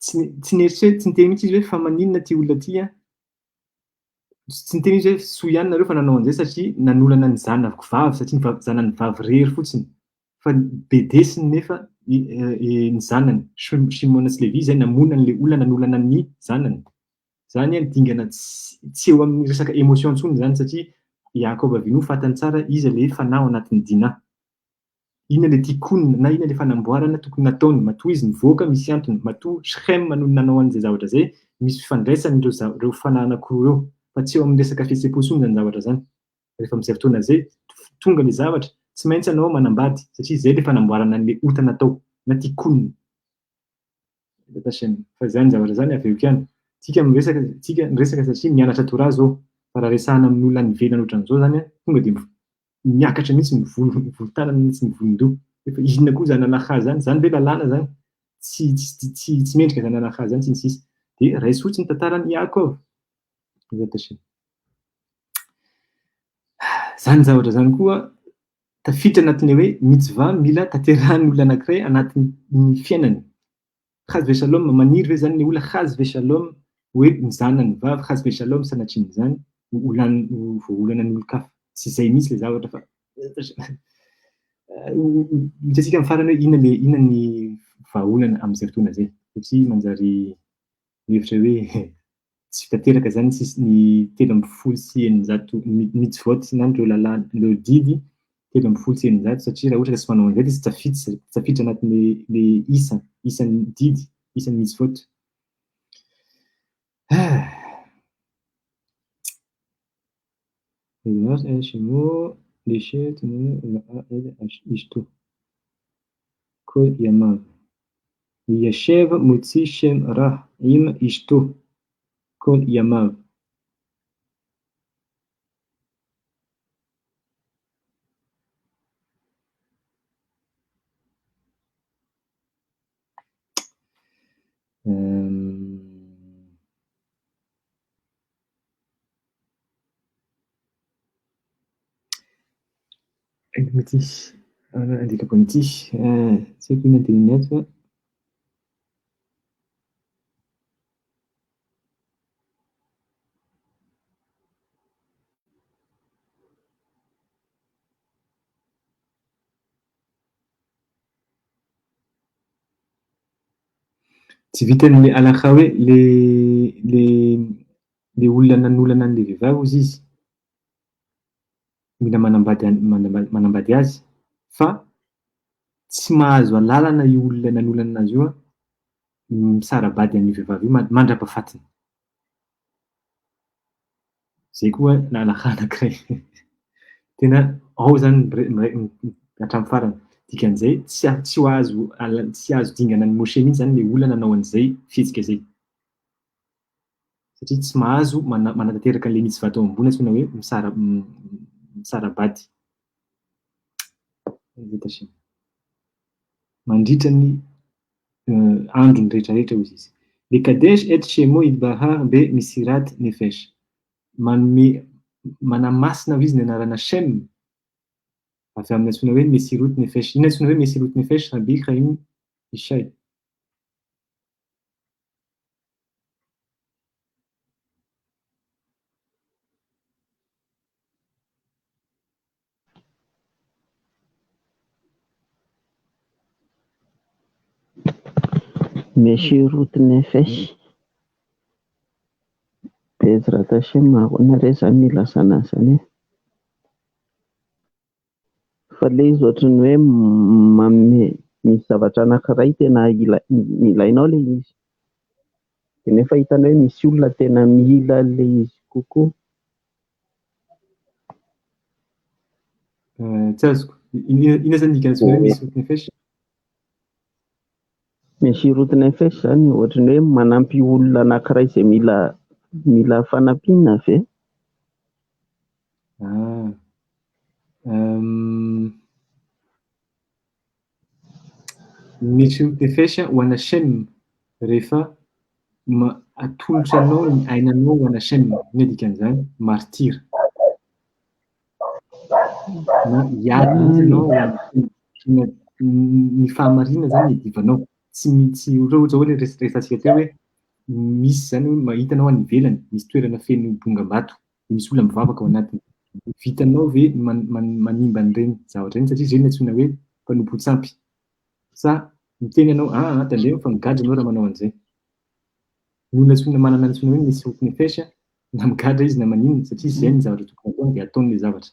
[SPEAKER 1] tsy tsy nieritreritra, tsy niteny mihitsy izy hoe fa maninona ity olona ity an? Tsy niteny izy hoe soa ihany nareo fa nanao an'izay satria nanolana ny zanako vavy satria ny zanany vavy irery fotsiny fa bedesiny nefa ny zanany, Shimona sy Levy izay namono an'ilay olona nanolana ny zanany. Izany an dingana tsy eo amin'ny resaka émotion intsony izany satria Yakob Avinu fantany tsara iza ilay fanahy ao anatin'i Dina. Inona ilay tikkun na inona ilay fanamboarana tokony nataony, matoa izy nivoaka misy antony, matoa Shechem no nanao an'izay zavatra izay, misy fifandraisany ireo ireo fanahy anankiroa ireo, fa tsy eo amin'ny resaka fihetseham-po intsony izany zavatra izany. Rehefa amin'izay fotoana izay tonga ilay zavatra, tsy maintsy ianao manambady satria izay ilay fanamboarana an'ilay ota natao na tikkun. Fa izany zavatra izany avy eo ihany. Tsika miresaka, tsika miresaka satria mianatra Torah izao, fa raha resahana amin'olona any ivelany ohatran'izao izany an, tonga dia miakatra mihitsy ny volo, ny volon-tanana sy ny volon-doha. Efa inona koa izany halakha izany? Izany ve lalàna izany? Tsy, tsy, tsy, tsy mendrika izany halakha izany, sy ny sisa. Dia raiso fotsiny ny tantaran'i Yaakov. Izany zavatra izany koa tafiditra anatin'ilay hoe mitzvah mila tanterahan'ny olona anankiray anatin'ny fiainany. Chas veshalom, maniry ve izany ilay olona chas veshalom hoe ny zanany vavy chas veshalom sanatrian'izany ho olany ho voaolana ny olon-kafa. Tsy izay mihitsy ilay zavatra fa hitantsika amin'ny farany hoe inona ilay inona ny vahaolana amin'izay fotoana izay satria manjary mihevitra hoe tsy tanteraka izany ny sisy ny 613 mitzvot na ireo lalàna ireo didy 613 satria raha ohatra ka tsy manao an'izay dia tsy tafiditra tsy tafiditra anatin'le le isa isan'ny didy isan'ny mitzvot. וישב מוציא שם רע עם אשתו כל ימיו. Inona ity? Andikako an'ity. Tsy haiko inona ny teneniny ato fa. Tsy vitan'ilay halakha hoe le le le olona nanolana an'ilay vehivavy hozy izy mila manambady manambady azy fa tsy mahazo alalana io olona nanolana azy io misara-bady an'io vehivavy io mandra-pahafatiny. Izay koa halakha anankiray. Tena ao izany hatramin'ny farany. Dikan'izay tsy tsy ho azo tsy azo dingana an'i Moshe mihitsy izany ilay olona nanao an'izay fihetsika izay. Satria tsy mahazo manatanteraka an'ilay mitzvah tao ambony antsoina hoe misara misara-bady. Mandritra ny androny rehetrarehetra hozy izy. Lekadesh et shemo yitbahar be misirat nefesh. Manome manamasina hozy izy ny anarana Shem avy amin'ny antsoina hoe mesirut nefesh. Inona antsoina hoe mesirut nefesh? Rabbi Chaim Ishay.
[SPEAKER 2] Meshirut Nefesh. Bezrat Hashem, ahoana re izany no ilazana an'izany e? Fa ilay izy ohatran'ny hoe manome misy zavatra anankiray tena ila- ilainao ilay izy. Dia nefa hitanao hoe misy olona tena mila an'ilay izy kokoa.
[SPEAKER 1] Tsy azoko. Inona izany ny dikan'izany hoe Meshirut Nefesh?
[SPEAKER 2] Meshirut Nefesh izany ohatran'ny hoe manampy olona anankiray izay mila mila fanampiana ve?
[SPEAKER 1] Ah. Meshirut Nefesh ho an'i Hashem rehefa atolotra anao ny ainanao ho an'i Hashem. Inona dikan'izany? Martyr. Na hiady mihitsy ianao ho an'i Hashem. Ny fahamarinana izany iadivanao. Tsy tsy ohatra ohatra hoe resahantsika teo hoe misy izany hoe mahita anao any ivelany, misy toerana feno bongam-bato, dia misy olona mivavaka ao anatiny. Vitanao ve ny manimba an'ireny zavatra ireny satria ireny no antsoina hoe mpanompo-tsampy? Sa miteny ianao, aa tandremo fa migadra ianao raha manao an'izay. Ny olona antsoina manana antsoina hoe Mesirut Nefesh, na migadra izy na maninona, satria izay ny zavatra tokony hataony dia ataony ilay zavatra.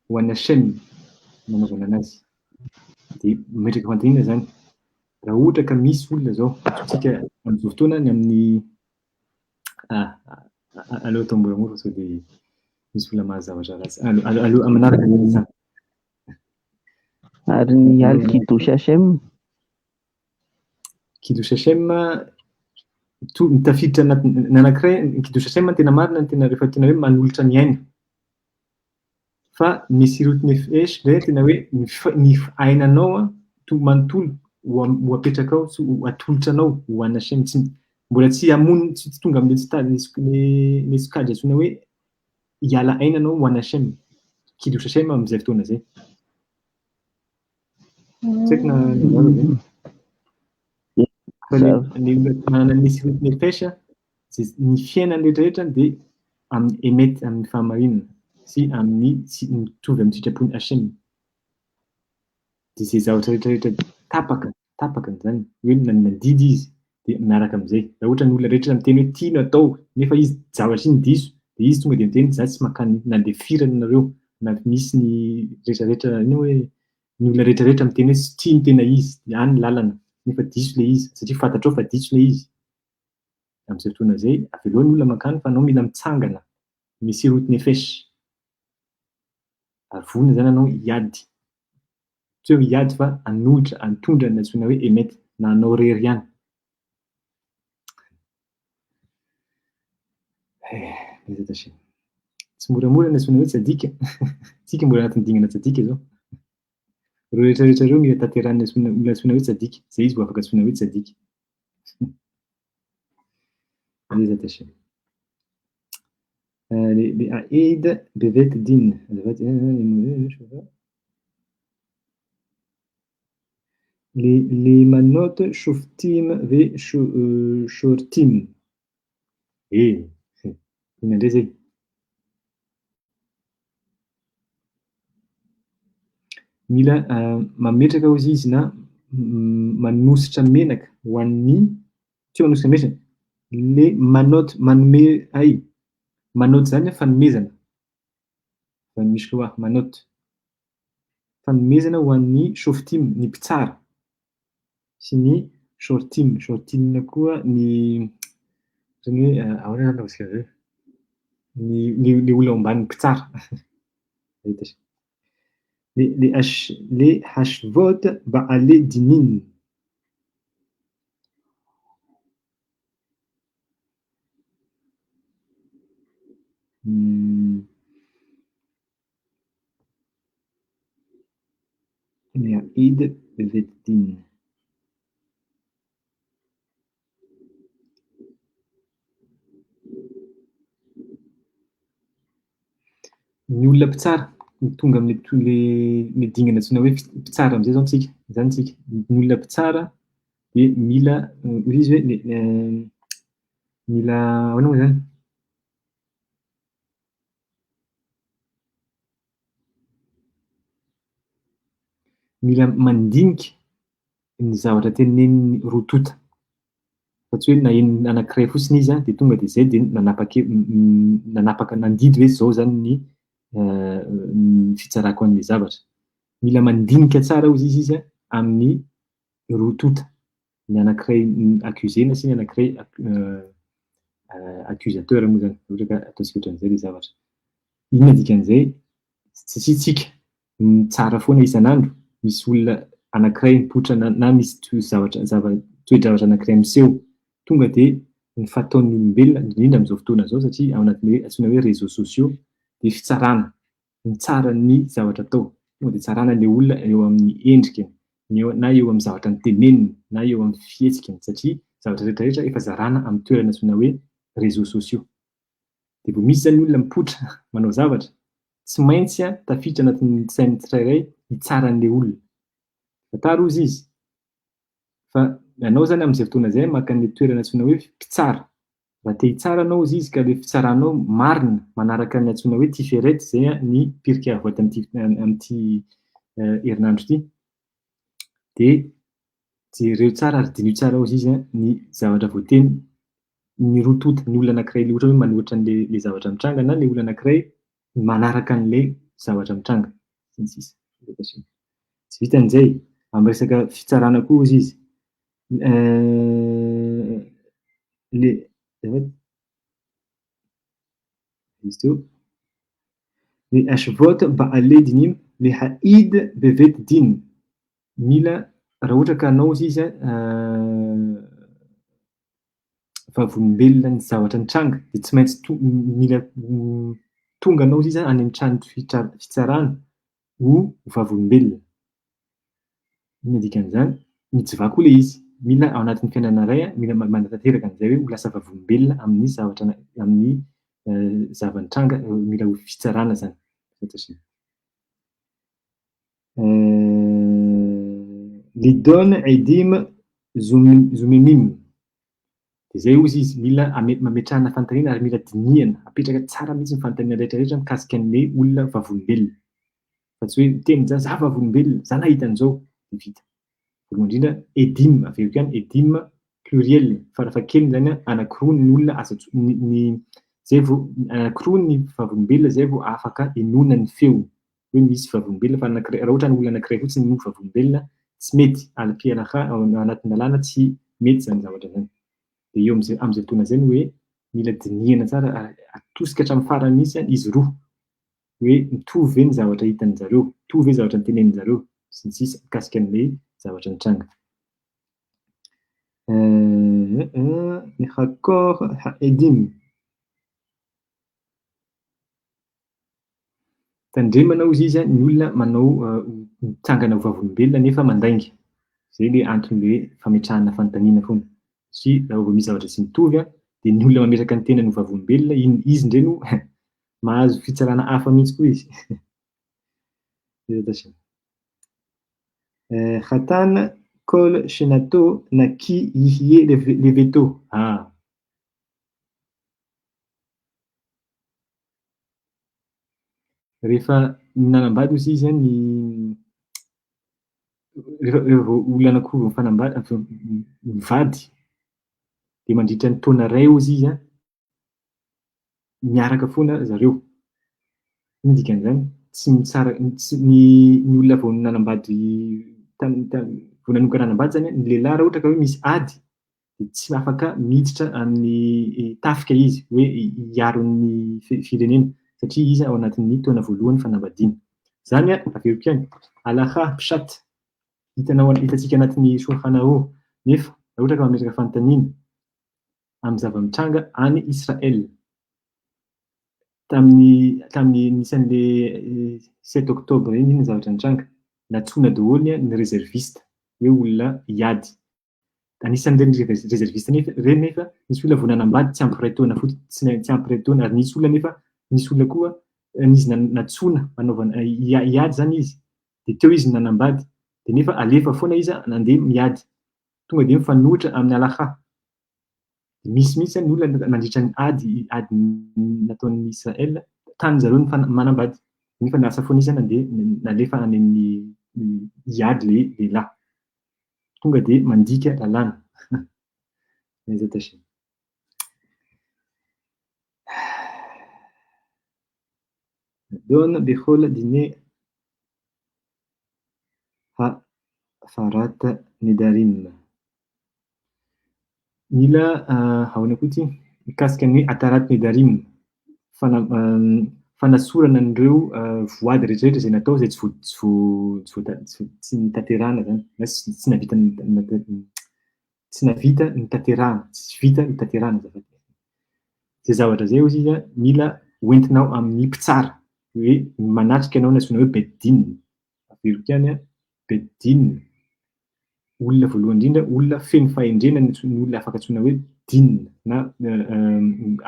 [SPEAKER 1] Ho an'i Hashem no nanaovana anazy. Dia mametraka fanontaniana izany, raha ohatra ka misy olona izao, antsointsika amin'izao fotoana ny amin'ny ah, aleo atao moramora sao dia misy olona mahazo zavatra ratsy. Aleo, aleo, aleo amin'ny manaraka ny resahana.
[SPEAKER 2] Ary ny Al Kiddush Hashem?
[SPEAKER 1] Kiddush Hashem, to, tafiditra anatin'ny, ny anankiray, ny Kiddush Hashem tena marina, ny tena rehefa tena hoe manolotra ny aina. Fa ny Mesirut Nefesh indray tena hoe ny ny ainanao an, to manontolo ho ho apetrakao sy ho atolotra anao ho an'i Hashem. Tsy mbola tsy hamono, tsy tsy tonga amin'ilay stade, ilay sokajy antsoina hoe hiala aina anao ho an'i Hashem. Kiddush Hashem amin'izay fotoana izay. Tsy haiko na nazava ve? Fa ny ny olona manana ny Mesirut Nefesh ny fiainany rehetra rehetra dia amin'ny emet, amin'ny fahamarinana sy amin'ny tsy mitovy amin'ny sitrapon'i Hashem. Dia izay zavatra rehetra rehetra tapaka, tapaka izany, hoe nandidy izy dia miaraka amin'izay. Raha ohatra ny olona rehetra miteny hoe ity no atao nefa izy zavatra iny diso dia izy tonga dia miteny za tsy mankany na dia firana nareo na misy ny rehetra rehetra inona hoe ny olona rehetra rehetra miteny hoe tsy ity no tena izy, any ny lalana nefa diso ilay izy satria fantatrao fa diso ilay izy. Amin'izay fotoana izay, avelao ny olona mankany fa anao mila mitsangana, Mesirut Nefesh. Ary vonona izany ianao hiady. Tsy hoe hiady fa hanohitra, hitondra ny antsoina hoe Emet, na anao irery ihany. Tsy moramora ny antsoina hoe tsadika. Tsika mbola anatin'ny dingana tsadika izao. Ireo rehetra rehetra ireo mila tanterahin'ny olona antsoina hoe tsadika. Izay izy vao afaka antsoina hoe tsadika. Bezat Hashem. Le Aïd Bevet Din. Le le manot shoftim ve shortim. Eh, inona indray izay? Mila mametraka hozy izy na manosotra menaka ho an'ny, tsy hoe manosotra menaka, le manot, manome hay, manot zany fanomezana, mishloah, manot, fanomezana ho an'ny shoftim, ny mpitsara, sy ny shortim, shortim koa ny ohatran'ny hoe ahoana zany anaovantsika azy io? Ny ny ny olona ao ambanin'ny mpitsara. Le le H le hashvot ba'ale dinin. Leaid Beveddin. Ny olona mpitsara, ny tonga amin'ilay dingana antsoina hoe mpitsara amin'izay izao tsika, izany tsika. Ny olona mpitsara dia mila, hoy izy hoe mila ahoana moa izany? Mila mandinika ny zavatra tenenin'ny roa tonta. Fa tsy hoe naheno anankiray fotsiny izy dia tonga dia izay dia nanapaka nandidy hoe izao izany ny fitsarako an'ilay zavatra. Mila mandinika tsara hozy izy izy amin'ny roa tonta. Ny anankiray accusé-na sy ny anankiray accusateur moa izany, raha ohatra ka ataontsika ohatran'izay ilay zavatra. Inona dikan'izay? Satria tsika mitsara foana isan'andro, misy olona anankiray mipoitra na misy zavatra toe-javatra anankiray miseho, tonga dia ny fataon'ny olombelona, indrindra amin'izao fotoana izao satria ao anatin'ny hoe antsoina hoe réseaux sociaux dia fitsarana, mitsara ny zavatra atao, tonga dia tsarana ilay olona eo amin'ny endrikany, na eo amin'ny zavatra noteneniny, na eo amin'ny fihetsikany satria zavatra rehetra rehetra efa zarana amin'ny toerana antsoina hoe réseaux sociaux. Dia vao misy izany olona mipoitra manao zavatra, tsy maintsy tafiditra anatin'ny sain'ny tsirairay hitsara an'ilay olona. Fantaro hozy izy fa ianao izany amin'izay fotoana izay maka an'ilay toerana antsoina hoe mpitsara. Raha te hitsara anao hozy izy ka ilay fitsaranao marina manaraka ny antsoina hoe Tiferet izay ny Pirkei Avot amin'ity herinandro ity dia jereo tsara ary diniho tsara hozy izy ny zavatra voateny ny roa tonta, ny olona anankiray ilay ohatra hoe manohitra an'ilay ilay zavatra mitranga na ilay olona anankiray manaraka an'ilay zavatra mitranga sy ny sisa. Tsy vitan'izay, amin'ny resaka fitsarana koa hozy izy, le izy teo, ny ashvot ba'alei dinim leha'id bevet din, mila raha ohatra ka anao hozy izy vavolombelona ny zavatra nitranga dia tsy maintsy mila tonga anao izy any amin'ny trano fitsarana ho vavolombelona. Inona dikan'izany? Mitzvah koa ilay izy. Mila ao anatin'ny fiainana iray, mila manatanteraka an'izay hoe ho lasa vavolombelona amin'ny zavatra amin'ny zava-nitranga, mila ho fitsarana izany. Lidon Edim Zomemim. Dia izay hozy izy, mila mametrahana fanontaniana ary mila dinihana, apetraka tsara mihitsy ny fanontaniana rehetra rehetra mikasika an'ilay olona vavolombelona. Fa tsy hoe miteny za, za vavolombelona, za nahita an'izao, dia vita. Voalohany indrindra, Edim, averiko ihany, Edim pluriel, farafahakeliny izany anankiroa ny olona azo antso-, ny, ny, izay vao, anankiroa ny vavolombelona izay vao afaka henoina ny feony. Hoe misy vavolombelona fa anankiray, raha ohatra ny olona anankiray fotsiny no vavolombelona, tsy mety, al-pi halakha, ao anatin'ny lalàna tsy mety izany zavatra izany. Dia eo amin'izay, amin'izay fotoana izay no hoe mila dinihana tsara ary atosika hatramin'ny farany mihitsy izy roa hoe mitovy ve ny zavatra hitan-dry zareo, mitovy ve ny zavatra notenenin-dry zareo, sy ny sisa mikasika an'ilay zavatra nitranga. Mihakor ha'edim. Tandremana hozy izy ny olona manao mitsangana ho vavolombelona nefa mandainga. Izay ilay anton'ilay fametrahana fanontaniana foana. Satria raha vao misy zavatra tsy mitovy dia ny olona mametraka ny tenany ho vavolombelona, izy indray no mahazo fitsarana hafa mihitsy koa izy. Khatan kol shenato naki yihye leveto. Ah. Rehefa nanambady hozy izy ny rehefa vao olona anankiroa vao mifanambady mivady dia mandritra ny taona iray hozy izy an, miaraka foana zareo. Inona ny dikan'izany? Tsy mitsara tsy ny ny olona vao nanambady tam- tam- vao nanomboka nanambady izany an, ny lehilahy raha ohatra ka hoe misy ady dia tsy afaka miditra amin'ny tafika izy hoe hiaro ny firenena satria izy ao anatin'ny taona voalohany fanambadiana. Izany averiko ihany, Halakha Pshat, hitanao hitantsika anatin'ny Shulchan Aruch, nefa raha ohatra ka mametraka fanontaniana amin'ny zava-mitranga any Israel. Tamin'ny tamin'ny nisan'le 7 octobre iny inona zavatra nitranga? Nantsoina daholo ny réserviste hoe olona hiady. Anisan'ireny réserviste nefa ireny nefa nisy olona vao nanambady tsy ampy iray taona fotsiny, tsy ampy iray taona ary nisy olona nefa nisy olona koa izy nantsoina hanaovana hiady zany izy dia teo izy nanambady dia nefa alefa foana izy nandeha miady. Tonga dia mifanohitra amin'ny halakha. Misy mihitsy ny olona nandritra ny ady ady nataon'ny Israël tany zareo ny manambady nefa lasa foana izy nandeha nalefa any amin'ny hiady le lehilahy. Tonga dia mandika lalàna. Don bechol dine hafarat nedarim. Mila ahoana koa ity? Mikasika ny hoe atarat nedarim, fanasorana an'ireo voady rehetrarehetra izay natao izay tsy vo- tsy vo- tsy voata- tsy tsy notanterahana izany na tsy tsy nahavita tsy nahavita notanterahana, tsy vita notanterahana azafady. Izay zavatra izay hozy izy mila hoentinao amin'ny mpitsara, hoe manatrika anao ny antsoina hoe bet din. Averiko ihany an, bet din, olona voalohany indrindra, olona feno fahendrena ny antsoina, ny olona afaka antsoina hoe din na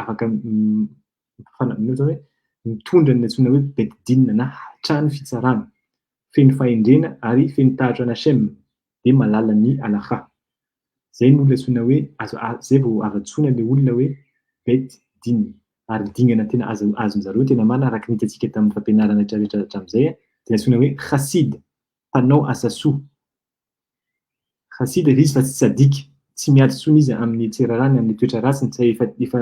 [SPEAKER 1] afaka hoe mitondra ny antsoina hoe bet din na trano fitsarana, feno fahendrena ary feno tahotra an'i Hashem, dia mahalala ny halakha. Izay no olona antsoina hoe, azo, izay vao azo antsoina ilay olona hoe bet din. Ary ny dingana tena azo, azon-jareo tena marina araka ny hitantsika tamin'ny fampianarana rehetra rehetra hatramin'izay dia antsoina hoe chassid, mpanao asa soa. Chassid izy fa tsy tsadik, tsy miady intsony izy amin'ny tsirarany, amin'ny toetra ratsiny, tsy efa, efa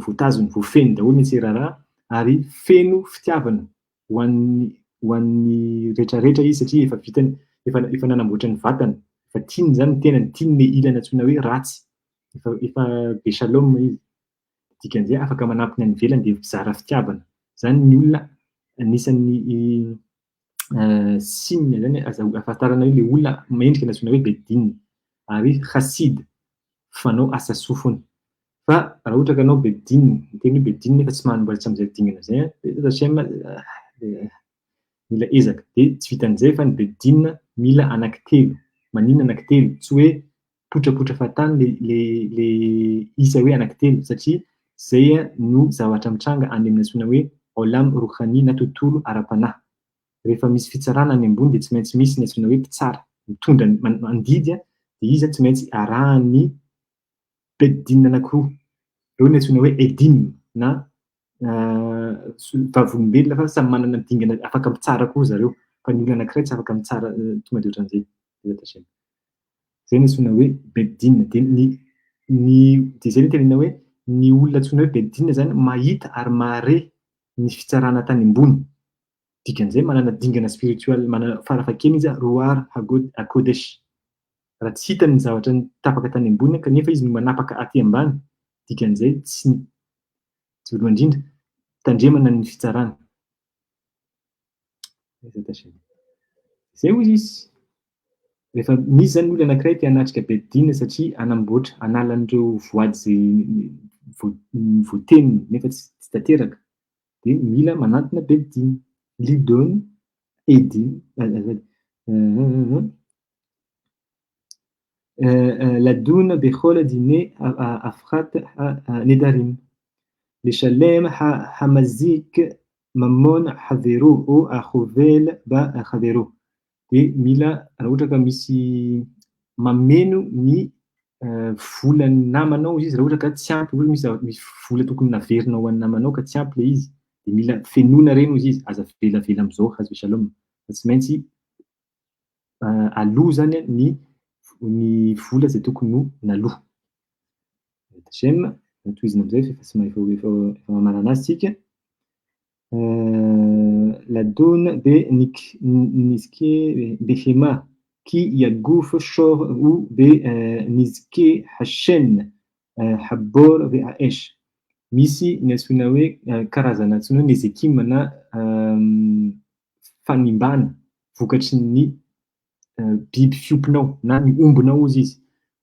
[SPEAKER 1] voatazony, voafehiny daholo ny tsirara ary feno fitiavana ho an'ny ho an'ny rehetrarehetra izy satria efa vitany, efa efa nanamboatra ny vatany, efa tiany izany ny tenany, tiany ilay ilany antsoina hoe ratsy, efa efa be shalom izy. Dikan'izay afaka manampy ny any ivelany dia mizara fitiavana. Izany ny olona anisan'ny signe zany azahoana ahafantarana hoe ilay olona mendrika ny antsoina hoe bedin ary chassid, fanao asa soa foana. Fa raha ohatra ka anao bedin, miteny hoe bedin nefa tsy mahay mbola tsy amin'izay dingana izay an, dia Hashem mila ezaka. Dia tsy vitan'izay fa ny bedin mila anankitelo. Maninona anankitelo? Tsy hoe potrapotra fahatany le le le isa hoe anankitelo satria zay no zavatra mitranga any amin'ny antsoina hoe olam rouhani na tontolo ara-panahy. Rehefa misy fitsarana any ambony dia tsy maintsy misy ny antsoina hoe mpitsara mitondra ny mandidy dia izy tsy maintsy arahan'ny bedin anankiroa. Ireo ny antsoina hoe edim na vavolombelona fa samy manana ny dingana afaka mitsara koa zareo fa ny olona anankiray tsy afaka mitsara tonga dia ohatran'izay. Izay no antsoina hoe bedin. Dia ny ny dia izay no tenenina hoe ny olona antsoina hoe bedin izany mahita ary mahare ny fitsarana tany ambony. Dikan'izay manana dingana spirituel manana farafahakeliny izy Ruach HaKodesh. Raha tsy hitany ny zavatra tapaka tany ambony kanefa izy no manapaka aty ambany, dikan'izay tsy tsy voalohany indrindra tandremana ny fitsarana. Izay hoy izy. Rehefa misy izany ny olona anankiray te hanatrika bedin satria hanamboatra, hanala an'ireo voady izay voateniny nefa tsy tanteraka dia mila manantona bedin. Lidon, edin, ladon bechol dine afrat nedarim. Leshalem hamazik mamon havero o ahovel ba havero. Dia mila raha ohatra ka misy mameno ny volan'ny namanao izy raha ohatra ka tsy ampy, ohatra misy zavatra misy vola tokony naverinao ho an'ny namanao ka tsy ampy ilay izy dia mila fenoina ireny hozy izy, aza avelavela amin'izao chas v'shalom fa tsy maintsy aloa izany ny ny vola izay tokony ho naloa. J'aime, tohizina amin'izay fa efa somary efa efa mamarana azy tsika. Ladon be nizke behema ki yaguf shor ou be nizke hashen habor ve aesh. Misy ny antsoina hoe karazana antsoina hoe nezekim na fanimbana vokatry ny biby fiompinao na ny ombinao hozy izy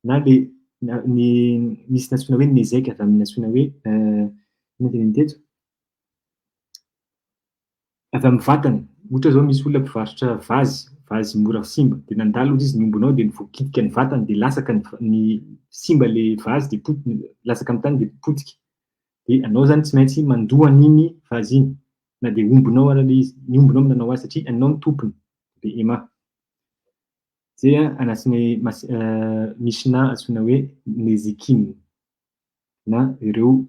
[SPEAKER 1] na le ny misy ny antsoina hoe nezek avy amin'ny antsoina hoe inona teneniny teto? Avy amin'ny vatany, ohatra zao misy olona mpivarotra vazy, vazy mora simba, dia nandalo izy ny ombinao dia voakitika ny vatany dia lasaka ny simba le vazy dia lasaka amin'ny tany dia potika. Dia anao zany tsy maintsy mandoa an'iny vazy iny, na dia ombinao ara ilay izy, ny ombinao no nanao azy satria anao no tompony, behema. Zay anatin'ny Mishnah antsoina hoe Nezikin na ireo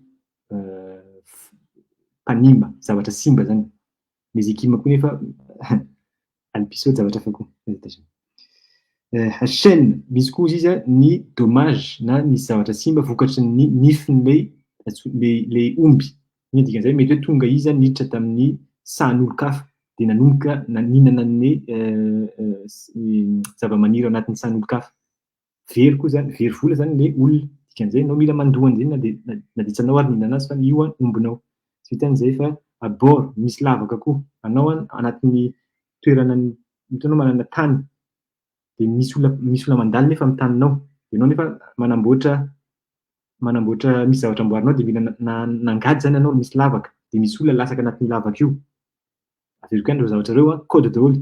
[SPEAKER 1] mpanimba, zavatra simba zany. Nezikin koa nefa alpisod zavatra hafa koa. Hashen, misy koa izy ny dommage na ny zavatra simba vokatry ny nifin'ilay ilay omby. Inona dikan'izay? Mety hoe tonga izy niditra tamin'ny sahan'olon-kafa dia nanomboka naninana ny zava-maniry ao anatin'ny sahan'olon-kafa. Very koa zany, very vola zany ilay olona. Dikan'izay ianao mila mandoa an'izay na dia tsy anao ary nihinana azy fa io ombinao. Tsy vitan'izay fa à bord, misy lavaka koa. Anao anatin'ny toerana, mety anao manana tany dia misy olona mandalo nefa amin'ny taninao. Dia ianao nefa manamboatra misy zavatra amboarinao dia mila nangady zany ianao, misy lavaka. Dia misy olona lasaka anatin'io lavaka io. Averiko ihany ireo zavatra ireo, code daholo.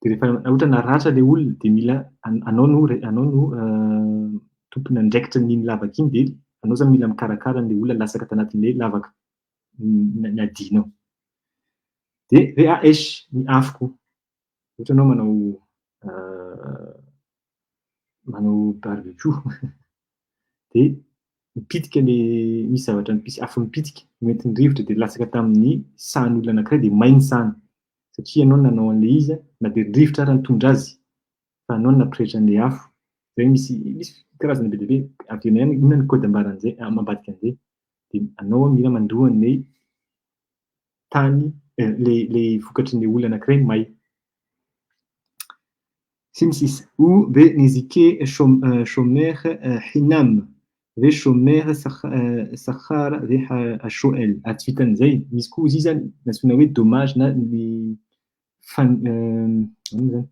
[SPEAKER 1] Dia rehefa ohatra naratra ilay olona dia mila anao no tompon'andraikitra n'iny lavaka iny dia anao zany mila mikarakara an'ilay olona lasaka tanatin'ilay lavaka nadianao. Dia VAH ny afo koa. Ohatra anao manao barbecue dia mipitika ilay misy zavatra misy afo mipitika noentin'ny rivotra dia latsaka tamin'ny sahan'olona anankiray dia may ny sahany. Satria ianao no nanao an'ilay izy na dia ny rivotra ary nitondra azy fa anao no nampirehitra an'ilay afo. Zay misy karazana be dia be avy eo ihany inona ny code ambaran'izay ambadika an'izay dia anao mila mandoa an'ilay tany ilay vokatry ny olona anankiray may. Sy ny sisa. Ou ve nezike shomer hinam ve shomer sakhar ve hashoel. Ary tsy vitan'izay, misy koa izy zany nantsoina hoe dommage na ny inona zany?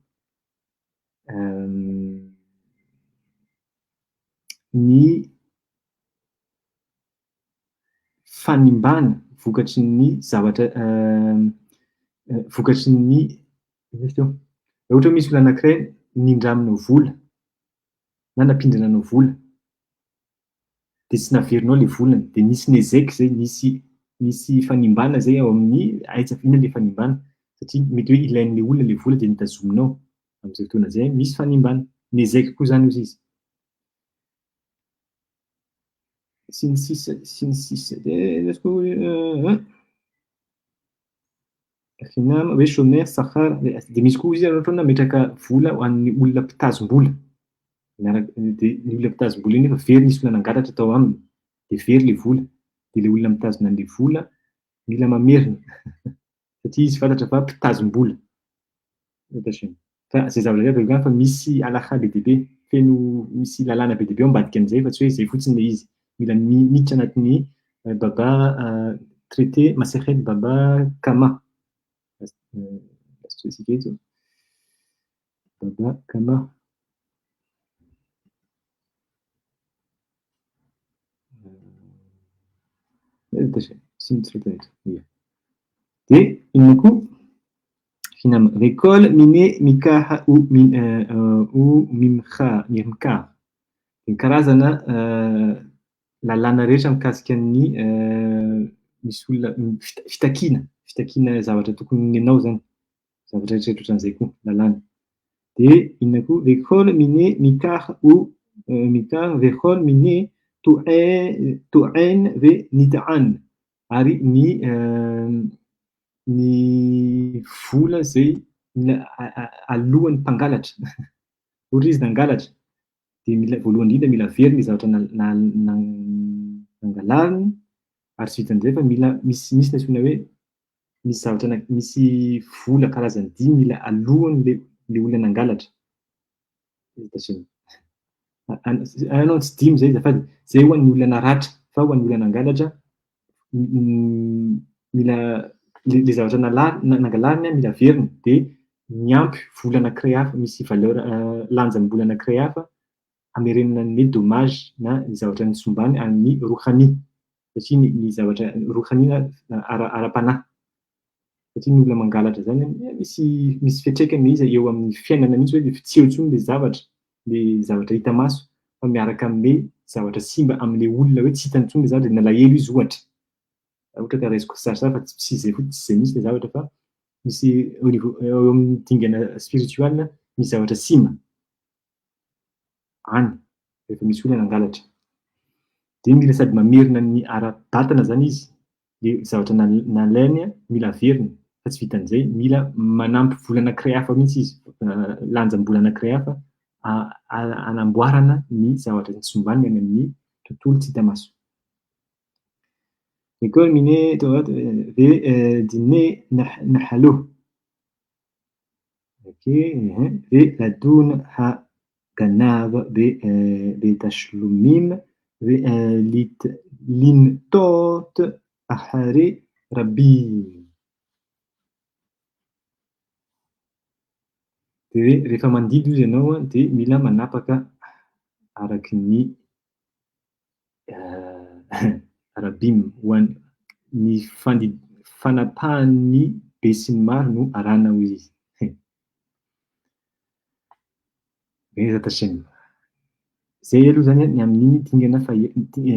[SPEAKER 1] Ny fanimbana vokatry ny zavatra vokatry ny inona izy teo? Raha ohatra hoe misy olona anankiray nindraminao vola na nampindrana anao vola dia tsy naverinao ilay volany dia nisy nezek zay, nisy fanimbana zay ao amin'ny aiza inona ilay fanimbana satria mety hoe ilain'ilay olona ilay vola dia notazominao amin'izay fotoana izay misy fanimbana. Nezek koa zany hozy izy. Sy ny sisa sy ny sisa. Dia hoe shomer sakhar dia misy koa izy raha ohatra hoe nametraka vola ho an'ny olona mpitazom-bola. Miaraka dia ny olona mpitazom-bola iny nefa very nisy olona nangalatra tao aminy dia very ilay vola. Dia ilay olona mitazona an'ilay vola mila mamerina satria izy fantatra fa mpitazom-bola. Fa izay zavatra izay avy eo fa misy halakha be dia be, feno misy lalàna be dia be ao ambadika an'izay fa tsy hoe izay fotsiny ilay izy. Mila miditra anatin'ny baba traité Masechet Baba Kama. Asika eto. Baba Kama. Tsy mitsoratra eto. Dia inona koa? Finalement, Rekol mine mikaha ou mimkha mirmka. Ny karazana lalàna rehetra mikasika ny misy olona fitakiana zavatra tokony omenao zany. Zavatra rehetra ohatran'izay koa lalàna. Dia inona koa? Rekol mine mikaha ou mikaha rekol mine to'en ve nita'an. Ary ny vola izay mila alohan'ny mpangalatra. Ohatra izy nangalatra dia mila voalohany indrindra mila very ny zavatra nangalariny ary tsy vitan'izay fa mila misy ny antsoina hoe misy zavatra misy vola karazany dimy mila alohan'ilay olona nangalatra. Anao tsy dimy izay azafady, izay ho an'ny olona naratra fa ho an'ny olona nangalatra mila ilay zavatra nangalariny mila averina dia miampy vola anankiray hafa, misy valeur lanjam-bola anankiray hafa hamerenana ny dommage na ny zavatra nisombany amin'ny rohani satria ny zavatra rohani na ara-panahy. Satria ny olona mangalatra zany misy misy fiantraikany ilay izy eo amin'ny fiainana mihitsy hoe tsy eo intsony ilay zavatra, ilay zavatra hita maso fa miaraka amin'ilay zavatra simba amin'ilay olona hoe tsy hitany intsony ilay zavatra dia nalahelo izy ohatra. Raha ohatra ka raisiko sarisary fa tsy izay fotsiny, tsy izay mihitsy ilay zavatra fa misy au niveau eo amin'ny dingana spirituel misy zavatra simba any rehefa misy olona nangalatra. Dia mila sady mamerina ny ara-batana izany izy, ilay zavatra nalainy mila averina fa tsy vitan'izay, mila manampy vola anankiray hafa mihitsy izy, lanjam-bola anankiray hafa hanamboarana ny zavatra nisombaniny any amin'ny tontolo tsy hita maso. וכל מיני תורות ודיני נחלו. ולדון הגנב בתשלומים ולנטות אחרי רבים. Dia hoe rehefa mandidy hozy ianao dia mila manapaka araky ny Rabim, ho an' ny fanapahan' ny besinimaro no arahina, hoy izy. Bezat Hashem. Izay aloha izany ny amin'iny dingana faha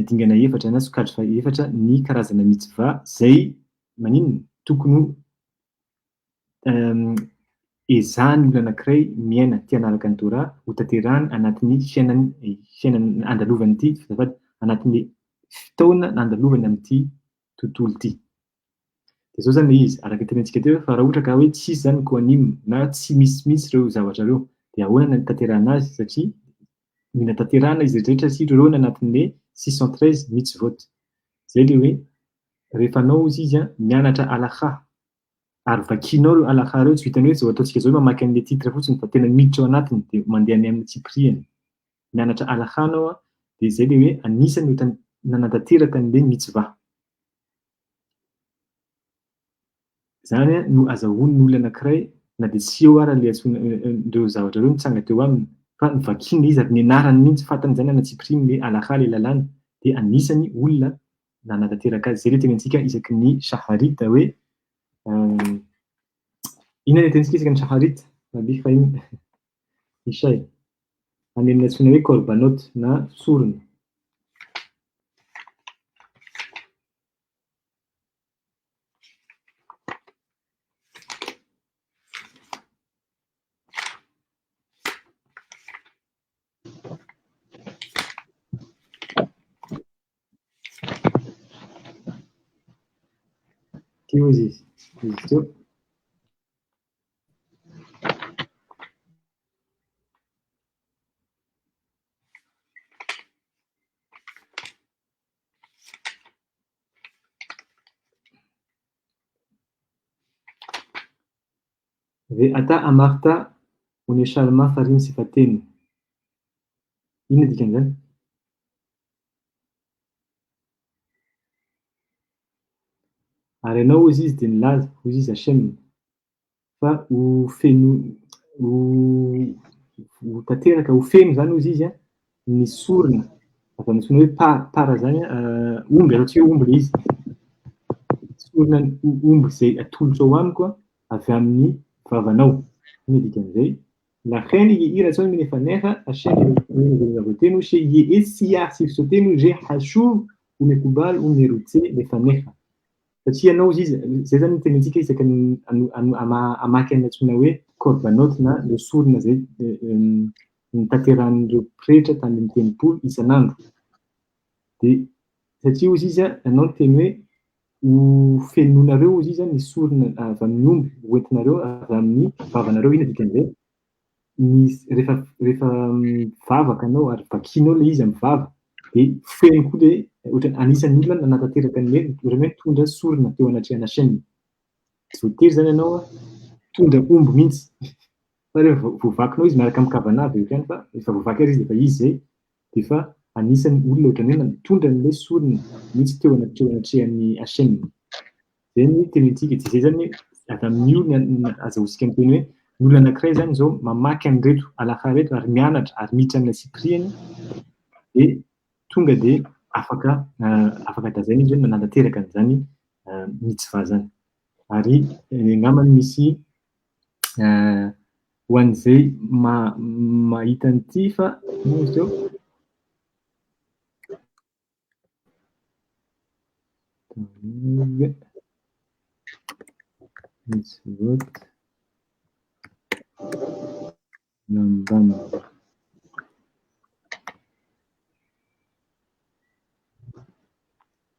[SPEAKER 1] dingana efatra na sokajy faha efatra ny karazana mitzvah izay maninona? Tokony ho Ezahan'ny olona anankiray miaina te hanaraka ny Torah ho tanterahany anatin'ny fiainany fiainany andalovany ity azafady anatin'ny fotoana andalovany amin'ity tontolo ity. Dia izao izany ilay izy, araka ny tenenintsika teo fa raha ohatra ka hoe tsisy izany ny Kohanim na tsy misy mihitsy ireo zavatra ireo dia ahoana ny hanatanterahana azy satria mila tanterahana izy rehetra rehetra satria ireo no anatin'ilay 613 mitzvot. Izay ilay hoe rehefa anao hozy izy mianatra halakha ary vakianao ireo halakha ireo, tsy vitan'ny hoe izao ataontsika izao hoe mamaky an'ilay titre fotsiny fa tena miditra ao anatiny dia mandeha any amin'ny tsipiriany. Mianatra halakha anao an, dia izay ilay hoe anisan'ny ho nanatanteraka an'ilay mitzvah. Izany no azahoan'ny olona anankiray na dia tsy eo ara ilay antsoina ireo zavatra ireo nitsanga teo aminy fa novakiany ilay izy ary nianarany mihitsy, fantany izany any antsipiriany ilay halakha, ilay lalàna, dia anisan'ny olona nanatanteraka azy. Izay ilay tenentsika isaky ny Shaharit hoe inona ilay tenentsika isaky ny Shaharit? Rabbi Chaim Ishay. Any amin'ny antsoina hoe Korbanot na sorona. Teo izy izy teo. Ve'ata amarta uneshalma farim sifatenu. Inona dikan'izany? Ary ianao hozy izy dia nilaza, hozy izy Hashem, fa ho feno, ho, ho tanteraka, ho feno izany hozy izy an, ny sorona, avy amin'ny antsoina hoe par, par izany an, omby, ataontsika hoe omby ilay izy. Sorona omby izay atolotra ho amiko an, avy amin'ny vavanao. Inona dikan'izay? Lakhen yehi ratson milefaneha Hashem Eloheinu Avotenu she yehe siah sifsotenu je hashuv umekubal umerutse lefaneha. Satria ianao hozy izy, izay izany no tenenintsika isaky ny hamaky an'ilay antsoina hoe korbanot na ilay sorona izay notanterahin'ireo pretra tany amin'ny tempoly isan'andro. Dia satria hozy izy, ianao niteny hoe ho fenoinareo hozy izy ny sorona avy amin'ny omby ho entinareo avy amin'ny vavanareo. Inona dikan'izay? Ny rehefa rehefa mivavaka anao ary vakianao ilay izy amin'ny vava dia feno koa ilay ohatran'ny anisan'ny olona nanatanteraka ny hoe ohatran'ny hoe nitondra sorona teo anatrehan'i Hashem. Tsy voatery izany ianao hitondra omby mihitsy fa rehefa voavakinao izy miaraka amin'ny kavana avy eo ihany fa rehefa voavaky ary izy dia efa izy izay dia efa anisan'ny olona ohatran'ny hoe nitondra an'ilay sorona mihitsy teo teo anatrehan'i Hashem. Izay ny tenintsika, tsy izay izany avy amin'io no azahoantsika miteny hoe ny olona anankiray izany izao mamaky an'ireto halakha ireto ary mianatra ary miditra amin'ny antsipiriany dia tonga dia afaka afaka lazaina izy hoe nanatanteraka an'izany mitzvah izany. Ary angambany misy ho an'izay mahita an'ity fa inona izy teo? Mitzvot Rambam.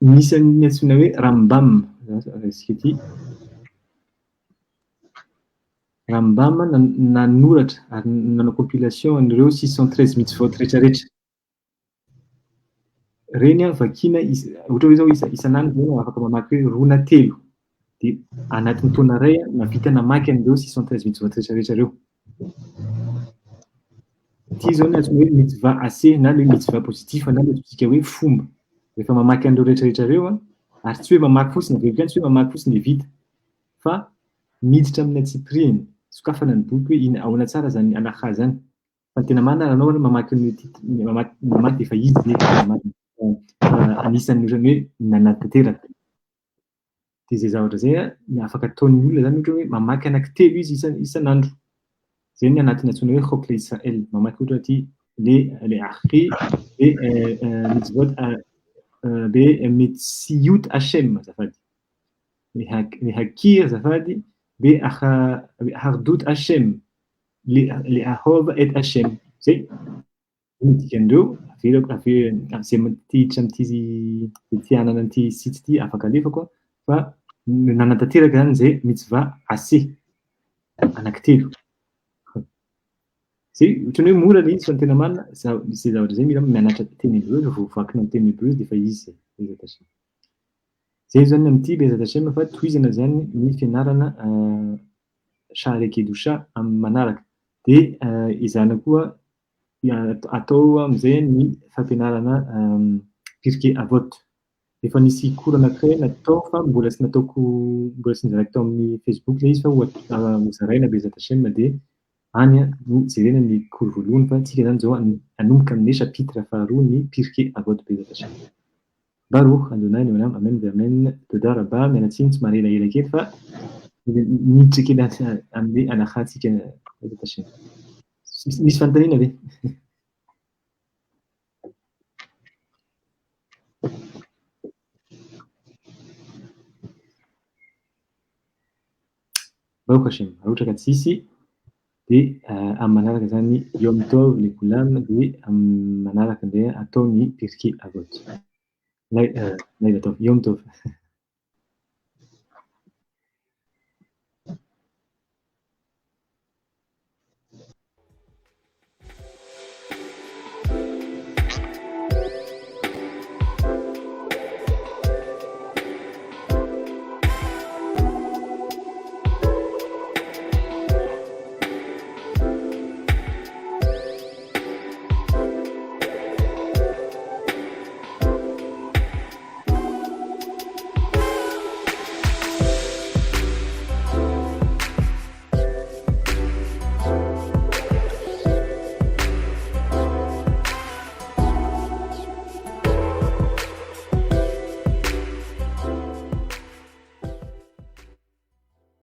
[SPEAKER 1] Misy an'ny antsoina hoe Rambam, isika ity. Rambam nanoratra ary nanao compilation an'ireo 613 mitzvot rehetrarehetra. Ireny an, vakiana ohatra hoe izao isan'andro izao afaka mamaky hoe roa na telo. Dia anatin'ny taona iray an, nahavita namaky an'ireo 613 mitzvot rehetrarehetra ireo. Ity izao ny antsoina hoe mitzvah assez na le mitzvah positif na le antsointsika hoe fomba. Rehefa mamaky an'ireo rehetrarehetra ireo an, ary tsy hoe mamaky fotsiny, averiko ihany, tsy hoe mamaky fotsiny dia vita. Fa miditra amin'ny antsipiriany, sokafana ny boky hoe inona, ahoana tsara izany halakha izany. Fa ny tena marina raha anao mamaky ny titre, mamaky mamaky dia efa izy ve tena marina. Fa anisan'ny ohatran'ny hoe nanatanteraka. Dia izay zavatra izay an, ny afaka ataon'ny olona izany ohatra hoe mamaky anankitelo izy isan'andro. Izay ny anatin'ny antsoina hoe Chok le Israël. Mamaky ohatra ity le le Akhri, le mitzvot le Mitsiyut Hashem azafady. Le Hakir azafady, le Hardut Hashem. Le Ahov et Hashem. Zay. Ny dikan'ireo, averiko, izay te hiditra amin'ity, izay te hanana an'ity site ity afaka alefako fa nanatanteraka izany izay mitzvah assez anankitelo. Zay, ohatran'ny hoe mora ilay izy fa ny tena marina, izay zavatra izay mila mianatra teny hebreo, rehefa voavakinao amin'ny teny hebreo izy dia efa izy izay, Bezat Hashem. Zay izany amin'ity Bezat Hashem fa tohizana izany ny fianarana Sha'arei Kedusha amin'ny manaraka. Dia ezahana koa atao amin'izay ny fampianarana Pirkei Avot. Efa nisy cours anankiray natao fa mbola tsy nataoko, mbola tsy nozaraiko tao amin'ny Facebook ilay izy fa hozaraina Bezat Hashem dia any no jerena ny cours voalohany fa tsika izany izao hanomboka amin'ny chapitre faharoa ny Pirkei Avot Bezat Hashem. Baruch Adonai Leolam Amen ve Amen Toda Rabba miala tsiny somary elaela kely fa niditra kely amin'ny halakha tsika Bezat Hashem. Misy fanontaniana ve? Baruch Hashem. Raha ohatra ka tsisy dia amin'ny manaraka izany Yom Tov le Kulam dia amin'ny manaraka indray atao ny Pirkei Avot. Laila Tov, Yom Tov.